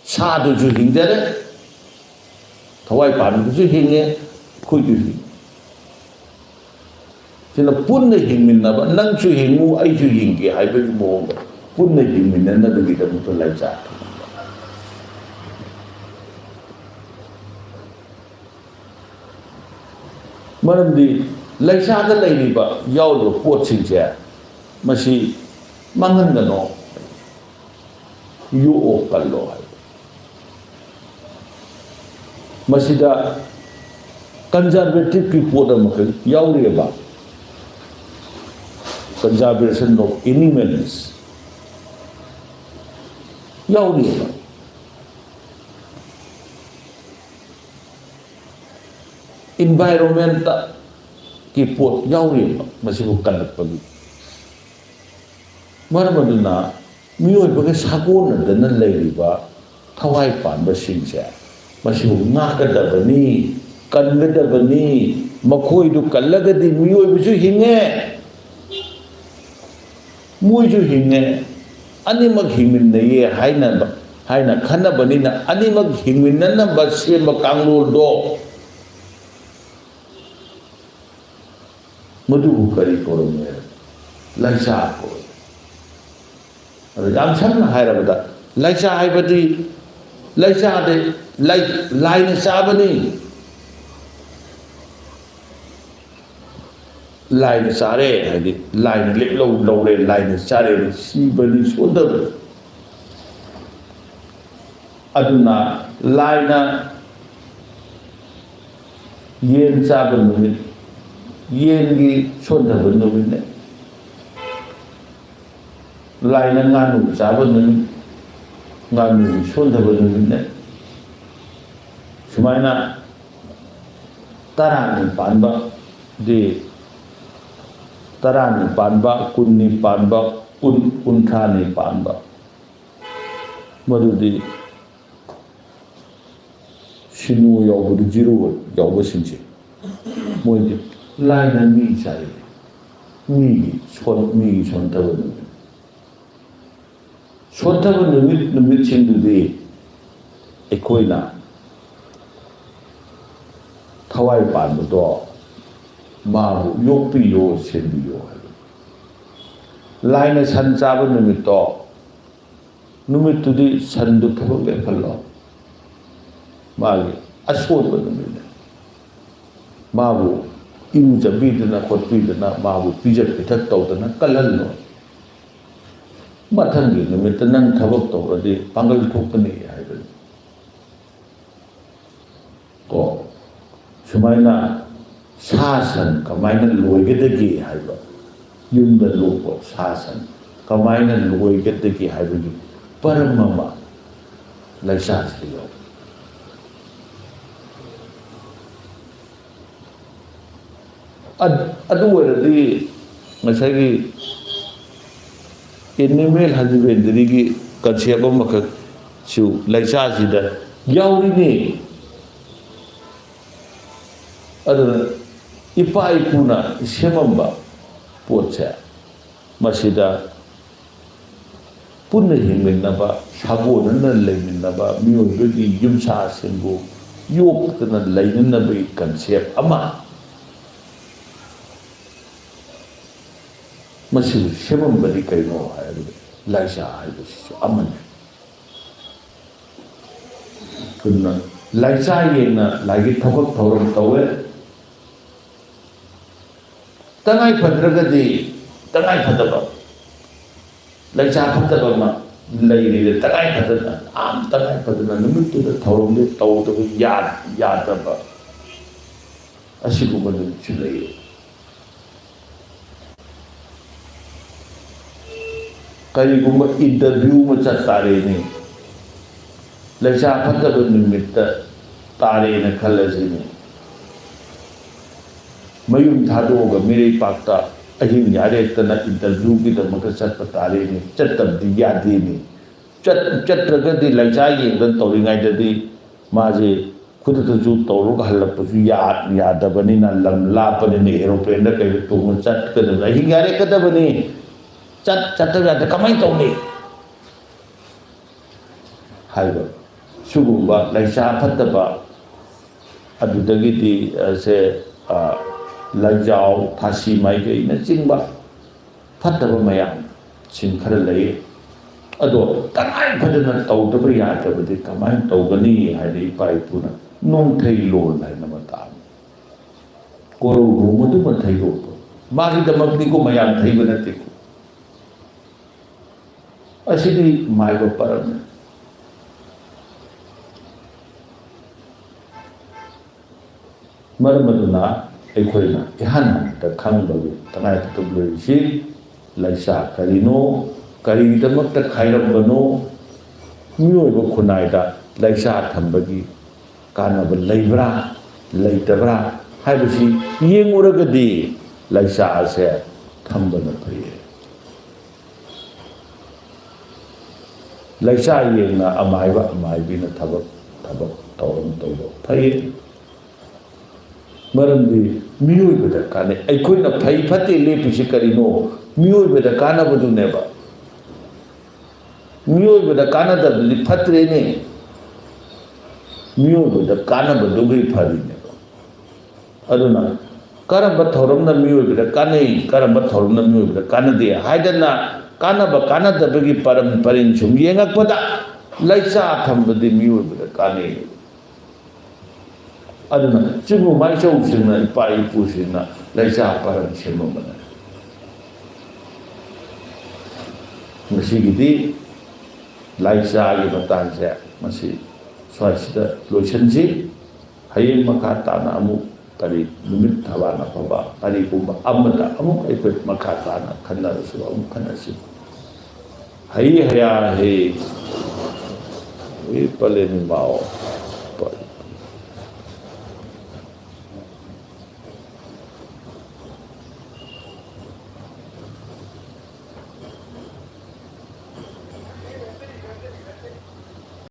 ꯁꯥꯗꯨꯁꯨ ꯍꯤꯡꯖꯔꯦ, ꯊꯋꯥꯏ ꯄꯥꯟꯕꯗꯨꯁꯨ ꯍꯤꯡꯉꯦ, ꯑꯩꯈꯣꯏꯁꯨ ꯍꯤꯡꯉꯤ꯫ ꯁꯤꯅ ꯄꯨꯟꯅ ꯍꯤꯡꯃꯤꯟꯅꯕ, ꯅꯪꯁꯨ ꯍꯤꯡꯉꯨ ꯑꯩꯁꯨ ꯍꯤꯡꯒꯦ ꯍꯥꯏꯕꯒꯤ ꯃꯑꯣꯡꯗ ꯄꯨꯟꯅ ꯍꯤꯡꯃꯤꯟꯅꯅꯕꯒꯤꯗꯃꯛꯇ ꯂꯩꯆꯥ꯫ ꯃꯔꯝꯗꯤ ꯂꯩꯆꯥꯗ ꯂꯩꯔꯤꯕ, ꯌꯥꯎꯔꯤꯕ ꯄꯣꯠꯁꯤꯡꯁꯦ ꯃꯁꯤ ꯃꯥꯡꯍꯟꯒꯅꯣ, ꯌꯣꯛꯑꯣ ꯀꯜꯂꯣ ꯍꯥꯏꯕ꯫ ꯃꯁꯤꯗ ꯀꯟꯖꯔꯕꯦꯇꯤꯞꯀꯤ ꯄꯣꯠ ꯑꯃꯈꯛ ꯌꯥꯎꯔꯤꯑꯕ, conservation of animals ꯌꯥꯎꯔꯤꯑꯕ꯫ ꯏꯟꯚꯥꯏꯔꯣꯟꯃꯦꯟꯇꯀꯤ ꯄꯣꯠ ꯌꯥꯎꯔꯤꯕ ꯃꯁꯤꯕꯨ ꯀꯜꯂꯛꯄꯒꯤ꯫ ꯃꯔꯝ ꯑꯗꯨꯅ ꯃꯤꯑꯣꯏꯕꯒ ꯁꯥꯒꯣꯟꯅꯗꯅ ꯂꯩꯔꯤꯕ ꯊꯋꯥꯏ ꯄꯥꯟꯕꯁꯤꯡꯁꯦ ꯃꯁꯤꯕꯨ ꯉꯥꯛꯀꯗꯕꯅꯤ, ꯀꯟꯒꯗꯕꯅꯤ꯫ ꯃꯈꯣꯏꯗꯨ ꯀꯜꯂꯒꯗꯤ ꯃꯤꯑꯣꯏꯕꯁꯨ ꯍꯤꯡꯉꯦ, ꯃꯣꯏꯁꯨ ꯍꯤꯡꯉꯦ, ꯑꯅꯤꯃꯛ ꯍꯤꯡꯃꯤꯟꯅꯩꯌꯦ ꯍꯥꯏꯅꯕ, ꯍꯥꯏꯅ ꯈꯟꯅꯕꯅꯤꯅ ꯑꯅꯤꯃꯛ ꯍꯤꯡꯃꯤꯟꯅꯅꯕ ꯁꯦꯝꯕ ꯀꯥꯡꯂꯣꯟꯗꯣ ꯃꯗꯨꯕꯨ ꯀꯔꯤ ꯀꯧꯔꯝꯃꯤ? ꯂꯩꯆꯥ ꯀꯧꯔꯝꯃꯤ꯫ ꯑꯗ ꯌꯥꯝ ꯁꯝꯅ ꯍꯥꯏꯔꯕꯗ ꯂꯩꯆꯥ ꯍꯥꯏꯕꯗꯤ ꯂꯩꯆꯥꯗꯤ ꯂꯥꯏꯅ ꯆꯥꯕꯅꯤ꯫ ꯂꯥꯏꯅ ꯆꯥꯔꯦ ꯍꯥꯏꯗꯤ ꯂꯥꯏꯅ ꯂꯦꯞꯂꯧ ꯂꯧꯔꯦ, ꯂꯥꯏꯅ ꯆꯥꯔꯦ, ꯁꯤꯕꯅꯤ ꯁꯣꯟꯗꯕꯅꯤ꯫ ꯑꯗꯨꯅ ꯂꯥꯏꯅ ꯌꯦꯟ ꯆꯥꯕ ꯅꯨꯃꯤꯠ, ꯌꯦꯟꯒꯤ ꯁꯣꯟꯊꯕ ꯅꯨꯃꯤꯠꯅꯦ꯫ ꯂꯥꯏꯅ ꯉꯥꯅꯨ ꯆꯥꯕ ꯅꯨꯃꯤꯠ, ꯉꯥꯅꯨꯒꯤ ꯁꯣꯟꯊꯕ ꯅꯨꯃꯤꯠꯅꯦ꯫ ꯁꯨꯃꯥꯏꯅ ꯇꯔꯥꯅꯤ ꯄꯥꯟꯕ ꯗꯤ, ꯇꯔꯥꯅꯤ ꯄꯥꯟꯕ, ꯀꯨꯟꯅꯤ ꯄꯥꯟꯕ, ꯀꯨꯟ, ꯀꯨꯟꯊ꯭ꯔꯥꯅꯤ ꯄꯥꯟꯕ, ꯃꯗꯨꯗꯤ ꯁꯤꯅꯣ ꯌꯥꯎꯕꯗꯨ, ꯖꯤꯔꯣ ꯌꯥꯎꯕꯁꯤꯡꯁꯦ, ꯃꯣꯏꯗꯤ ꯂꯥꯏꯅ ꯃꯤ ꯆꯥꯏ꯫ ꯃꯤꯒꯤ ꯁꯣꯟ-, ꯃꯤꯒꯤ ꯁꯣꯟꯊꯕ ꯅꯨꯃꯤꯠ꯫ ꯁꯣꯟꯊꯕ ꯅꯨꯃꯤꯠ, ꯅꯨꯃꯤꯠꯁꯤꯡꯗꯨꯗꯤ ꯑꯩꯈꯣꯏꯅ ꯊꯋꯥꯏ ꯄꯥꯟꯕꯗꯣ ꯃꯥꯕꯨ ꯌꯣꯛꯄꯤꯌꯣ, ꯁꯦꯝꯕꯤꯌꯣ ꯍꯥꯏꯕ꯫ ꯂꯥꯏꯅ ꯁꯟ ꯆꯥꯕ ꯅꯨꯃꯤꯠꯇꯣ, ꯅꯨꯃꯤꯠꯇꯨꯗꯤ ꯁꯟꯗꯨ ꯊꯕꯛ ꯂꯦꯞꯍꯜꯂꯣ꯫ ꯃꯥꯒꯤ ꯑꯁꯣꯟꯕ ꯅꯨꯃꯤꯠꯅꯦ꯫ ꯃꯥꯕꯨ ꯏꯔꯨꯖꯕꯤꯗꯅ ꯈꯣꯠꯄꯤꯗꯅ, ꯃꯥꯕꯨ ꯄꯤꯖ ꯄꯤꯊꯛ ꯇꯧꯗꯅ ꯀꯜꯍꯜꯂꯣ꯫ ꯃꯊꯪꯒꯤ ꯅꯨꯃꯤꯠꯇ ꯅꯪ ꯊꯕꯛ ꯇꯧꯔꯗꯤ ꯄꯥꯡꯒꯜ ꯊꯣꯛꯀꯅꯤ ꯍꯥꯏꯕꯅꯤ꯫ ꯀꯣ, ꯁꯨꯃꯥꯏꯅ ꯁꯥ ꯁꯟ ꯀꯃꯥꯏꯅ ꯂꯣꯏꯒꯗꯒꯦ ꯍꯥꯏꯕ, ꯌꯨꯝꯗ ꯂꯣꯛꯄ ꯁꯥ ꯁꯟ ꯀꯃꯥꯏꯅ ꯂꯣꯏꯒꯗꯒꯦ ꯍꯥꯏꯕꯒꯤ ꯄꯔꯝ ꯑꯃ ꯂꯥꯏꯁꯥꯁꯤꯗ ꯌꯥꯎꯏ꯫ ꯑꯗ-, ꯑꯗꯨ ꯑꯣꯏꯔꯗꯤ ꯉꯁꯥꯏꯒꯤ ꯑꯦꯅꯤꯃꯦꯜ ꯍꯖꯕꯦꯟꯗꯔꯤꯒꯤ ꯀꯟꯁꯦꯞ ꯑꯃꯈꯛꯁꯨ ꯂꯥꯏꯆꯥꯁꯤꯗ ꯌꯥꯎꯔꯤꯅꯤ꯫ ꯑꯗꯨꯅ ꯏꯄꯥ ꯏꯄꯨꯅ ꯁꯦꯝꯃꯝꯕ ꯄꯣꯠꯁꯦ, ꯃꯁꯤꯗ ꯄꯨꯟꯅ ꯍꯤꯡꯃꯤꯟꯅꯕ, ꯁꯥꯒꯣꯟꯅꯅ ꯂꯩꯃꯤꯟꯅꯕ ꯃꯤꯑꯣꯏꯕꯒꯤ ꯌꯨꯝꯁꯥꯁꯤꯡꯕꯨ ꯌꯣꯛꯇꯅ ꯂꯩꯅꯅꯕꯒꯤ ꯀꯟꯁꯦꯞ ꯑꯃ, ꯃꯁꯤꯕꯨ ꯁꯦꯝꯃꯝꯕꯗꯤ ꯀꯩꯅꯣ ꯍꯥꯏꯔꯒꯗꯤ ꯂꯥꯏꯆꯥ ꯍꯥꯏꯕꯁꯤꯁꯨ ꯑꯃꯅꯤ꯫ ꯑꯗꯨꯅ ꯂꯥꯏꯆꯥ ꯌꯦꯡꯅ ꯂꯥꯏꯒꯤ ꯊꯕꯛ ꯊꯧꯔꯝ ꯇꯧꯋꯦ꯫ ꯇꯉꯥꯏ ꯐꯗ꯭ꯔꯒꯗꯤ ꯇꯉꯥꯏ ꯐꯗꯕ, ꯂꯥꯏꯆꯥ ꯐꯠꯇꯕ ꯑꯃ ꯂꯩꯔꯤꯗ, ꯇꯉꯥꯏ ꯐꯗꯅ, ꯌꯥꯝ ꯇꯉꯥꯏ ꯐꯗꯅ ꯅꯨꯃꯤꯠꯇꯨꯗ ꯊꯧꯔꯝꯗꯨ ꯇꯧꯗꯕ ꯌꯥ-, ꯌꯥꯗꯕ ꯑꯁꯤꯒꯨꯝꯕ ꯅꯨꯃꯤꯠꯁꯨ ꯂꯩꯌꯦ꯫ ꯀꯔꯤꯒꯨꯝꯕ ꯏꯟꯇꯔꯚ꯭ꯌꯨ ꯑꯃ ꯆꯠ ꯇꯥꯔꯦꯅꯦ, ꯂꯩꯁꯥ ꯐꯠꯇꯕ ꯅꯨꯃꯤꯠꯇ ꯇꯥꯔꯦꯅ ꯈꯜꯂꯁꯤꯅꯦ꯫ ꯃꯌꯨꯝ ꯊꯥꯗꯣꯛꯑꯒ ꯃꯤꯔꯩꯄꯥꯛꯇ ꯑꯍꯤꯡ ꯌꯥꯔꯦꯛꯇꯅ interview ꯒꯤꯗꯃꯛꯇ ꯆꯠꯄ ꯇꯥꯔꯦꯅꯦ꯫ ꯆꯠꯇꯕꯗꯤ ꯌꯥꯗꯦꯅꯦ꯫ ꯆꯠ-, ꯆꯠꯇ꯭ꯔꯒꯗꯤ ꯂꯩꯁꯥ ꯌꯦꯡꯗꯅ ꯇꯧꯔꯤꯉꯩꯗꯗꯤ ꯃꯥꯁꯦ ꯈꯨꯗꯛꯇꯁꯨ ꯇꯧꯔꯒ ꯍꯜꯂꯛꯄꯁꯨ ꯌꯥ-, ꯌꯥꯗꯕꯅꯤꯅ, ꯂꯝ ꯂꯥꯞꯄꯅꯤꯅ aeroplane ꯗ ꯀꯩꯗ ꯇꯣꯡꯉ ꯆꯠꯀꯗꯕꯅꯤ, ꯑꯍꯤꯡ ꯌꯥꯔꯦꯛꯀꯗꯕꯅꯤ꯫ ꯆꯠ-, ꯆꯠꯇꯕ ꯌꯥꯗꯦ꯫ ꯀꯃꯥꯏꯅ ꯇꯧꯅꯤ? ꯍꯥꯏꯕ ꯁꯤꯒꯨꯝꯕ ꯂꯩꯁꯥ ꯐꯠꯇꯕ, ꯑꯗꯨꯗꯒꯤꯗꯤ, ꯑ, ꯁꯦ, ꯑ, ꯂꯪꯖꯥꯎ, ꯊꯥꯁꯤ ꯃꯥꯏꯀꯩꯅꯆꯤꯡꯕ ꯐꯠꯇꯕ ꯃꯌꯥꯝꯁꯤꯡ ꯈꯔ ꯂꯩ꯫ ꯑꯗꯣ ꯇꯉꯥꯏ ꯐꯗꯅ ꯇꯧꯗꯕ ꯌꯥꯗꯕꯗꯤ ꯀꯃꯥꯏꯅ ꯇꯧꯒꯅꯤ ꯍꯥꯏꯗꯤ ꯏꯄꯥ ꯏꯄꯨꯅ ꯅꯣꯡꯊꯩ ꯂꯣꯟ ꯍꯥꯏꯅ ꯑꯃ ꯇꯥꯛꯑꯝꯃꯤ꯫ ꯀꯣꯔꯧ ꯅꯣꯡꯃꯗꯨꯃ ꯊꯩꯗꯣꯛꯄ꯫ ꯃꯥꯒꯤꯗꯃꯛꯅꯤꯀꯣ, ꯃꯌꯥꯝ ꯊꯩꯕ ꯅꯠꯇꯦꯀꯣ꯫ ꯑꯁꯤꯗꯤ ꯃꯥꯏꯕ ꯄꯔꯝꯅꯤ꯫ ꯃꯔꯝ ꯑꯗꯨꯅ ꯑꯩꯈꯣꯏꯅ ꯏꯍꯥꯟ ꯍꯥꯟꯕꯗ ꯈꯪꯕꯒꯤ ꯇꯉꯥꯏ ꯐꯗꯕ ꯂꯩꯔꯤꯁꯤ ꯂꯩꯁꯥ ꯀꯔꯤꯅꯣ, ꯀꯔꯤꯒꯤꯗꯃꯛꯇ ꯈꯥꯏꯔꯝꯕꯅꯣ, ꯃꯤꯑꯣꯏꯕ ꯈꯨꯟꯅꯥꯏꯗ ꯂꯩꯁꯥ ꯊꯝꯕꯒꯤ ꯀꯥꯟꯅꯕ ꯂꯩꯕ꯭ꯔꯥ, ꯂꯩꯇꯕ꯭ꯔꯥ ꯍꯥꯏꯕꯁꯤ ꯌꯦꯡꯉꯨꯔꯒꯗꯤ ꯂꯩꯁꯥ ꯑꯁꯦ ꯊꯝꯕꯅ ꯐꯩꯌꯦ꯫ ꯂꯩꯁꯥ ꯌꯦꯡꯅ ꯑꯃꯥꯏꯕ ꯑꯃꯥꯏꯕꯤꯅ ꯊꯕꯛ, ꯊꯕꯛ ꯊꯧꯔꯝ ꯇꯧꯕ ꯐꯩ꯫ ꯃꯔꯝꯗꯤ ꯃꯤꯑꯣꯏꯕꯗ ꯀꯥꯟꯅꯩ꯫ ꯑꯩꯈꯣꯏꯅ ꯐꯩ ꯐꯠꯇꯦ ꯂꯦꯞꯄꯤꯁꯤ ꯀꯔꯤꯅꯣ? ꯃꯤꯑꯣꯏꯕꯗ ꯀꯥꯟꯅꯕꯗꯨꯅꯦꯕ꯫ ꯃꯤꯑꯣꯏꯕꯗ ꯀꯥꯟꯅꯗꯕꯗꯨꯗꯤ ꯐꯠꯇ꯭ꯔꯦꯅꯦ꯫ ꯃꯤꯑꯣꯏꯕꯗ ꯀꯥꯟꯅꯕꯗꯨꯒꯤ ꯐꯔꯤꯅꯦꯕ꯫ ꯑꯗꯨꯅ ꯀꯔꯝꯕ ꯊꯧꯔꯝꯅ ꯃꯤꯑꯣꯏꯕꯗ ꯀꯥꯟꯅꯩ, ꯀꯔꯝꯕ ꯊꯧꯔꯝꯅ ꯃꯤꯑꯣꯏꯕꯗ ꯀꯥꯟꯅꯗꯦ ꯍꯥꯏꯗꯅ ꯀꯥꯟꯅꯕ ꯀꯥꯟꯅꯗꯕꯒꯤ ꯄꯔꯝ ꯄꯔꯤꯡ ꯁꯨꯝ ꯌꯦꯡꯉꯛꯄꯗ ꯂꯩꯆꯥ ꯊꯝꯕꯗꯤ ꯃꯤꯑꯣꯏꯕꯗ ꯀꯥꯟꯅꯩ꯫ ꯑꯗꯨꯅ ꯆꯤꯡꯕ ꯃꯥꯏꯆꯧꯁꯤꯡꯅ, ꯏꯄꯥ ꯏꯄꯨꯁꯤꯡꯅ ꯂꯩꯆꯥ ꯄꯔꯝ ꯁꯦꯝꯃꯝꯕꯅꯤ꯫ ꯉꯁꯤꯒꯤꯗꯤ ꯂꯥꯏꯆꯥꯒꯤ ꯃꯇꯥꯡꯁꯦ ꯃꯁꯤ ꯁ꯭ꯋꯥꯏꯁꯤꯗ ꯂꯣꯏꯁꯤꯟꯁꯤ꯫ ꯍꯌꯦꯡ ꯃꯈꯥ ꯇꯥꯅ ꯑꯃꯨꯛ ꯀꯔꯤ ꯅꯨꯃꯤꯠ ꯊꯕꯥꯟ ꯑꯐꯕ ꯀꯔꯤꯒꯨꯝꯕ ꯑꯃꯗ ꯑꯃꯨꯛ ꯑꯩꯈꯣꯏ ꯃꯈꯥ ꯇꯥꯅ ꯈꯟꯅꯔꯁꯨ ꯑꯃꯨꯛ ꯈꯟꯅꯁꯤ꯫ ꯍꯩ ꯍꯌꯥ ꯍꯦ꯫ ꯄꯂꯦꯟ ꯏꯃꯥꯑꯣ꯫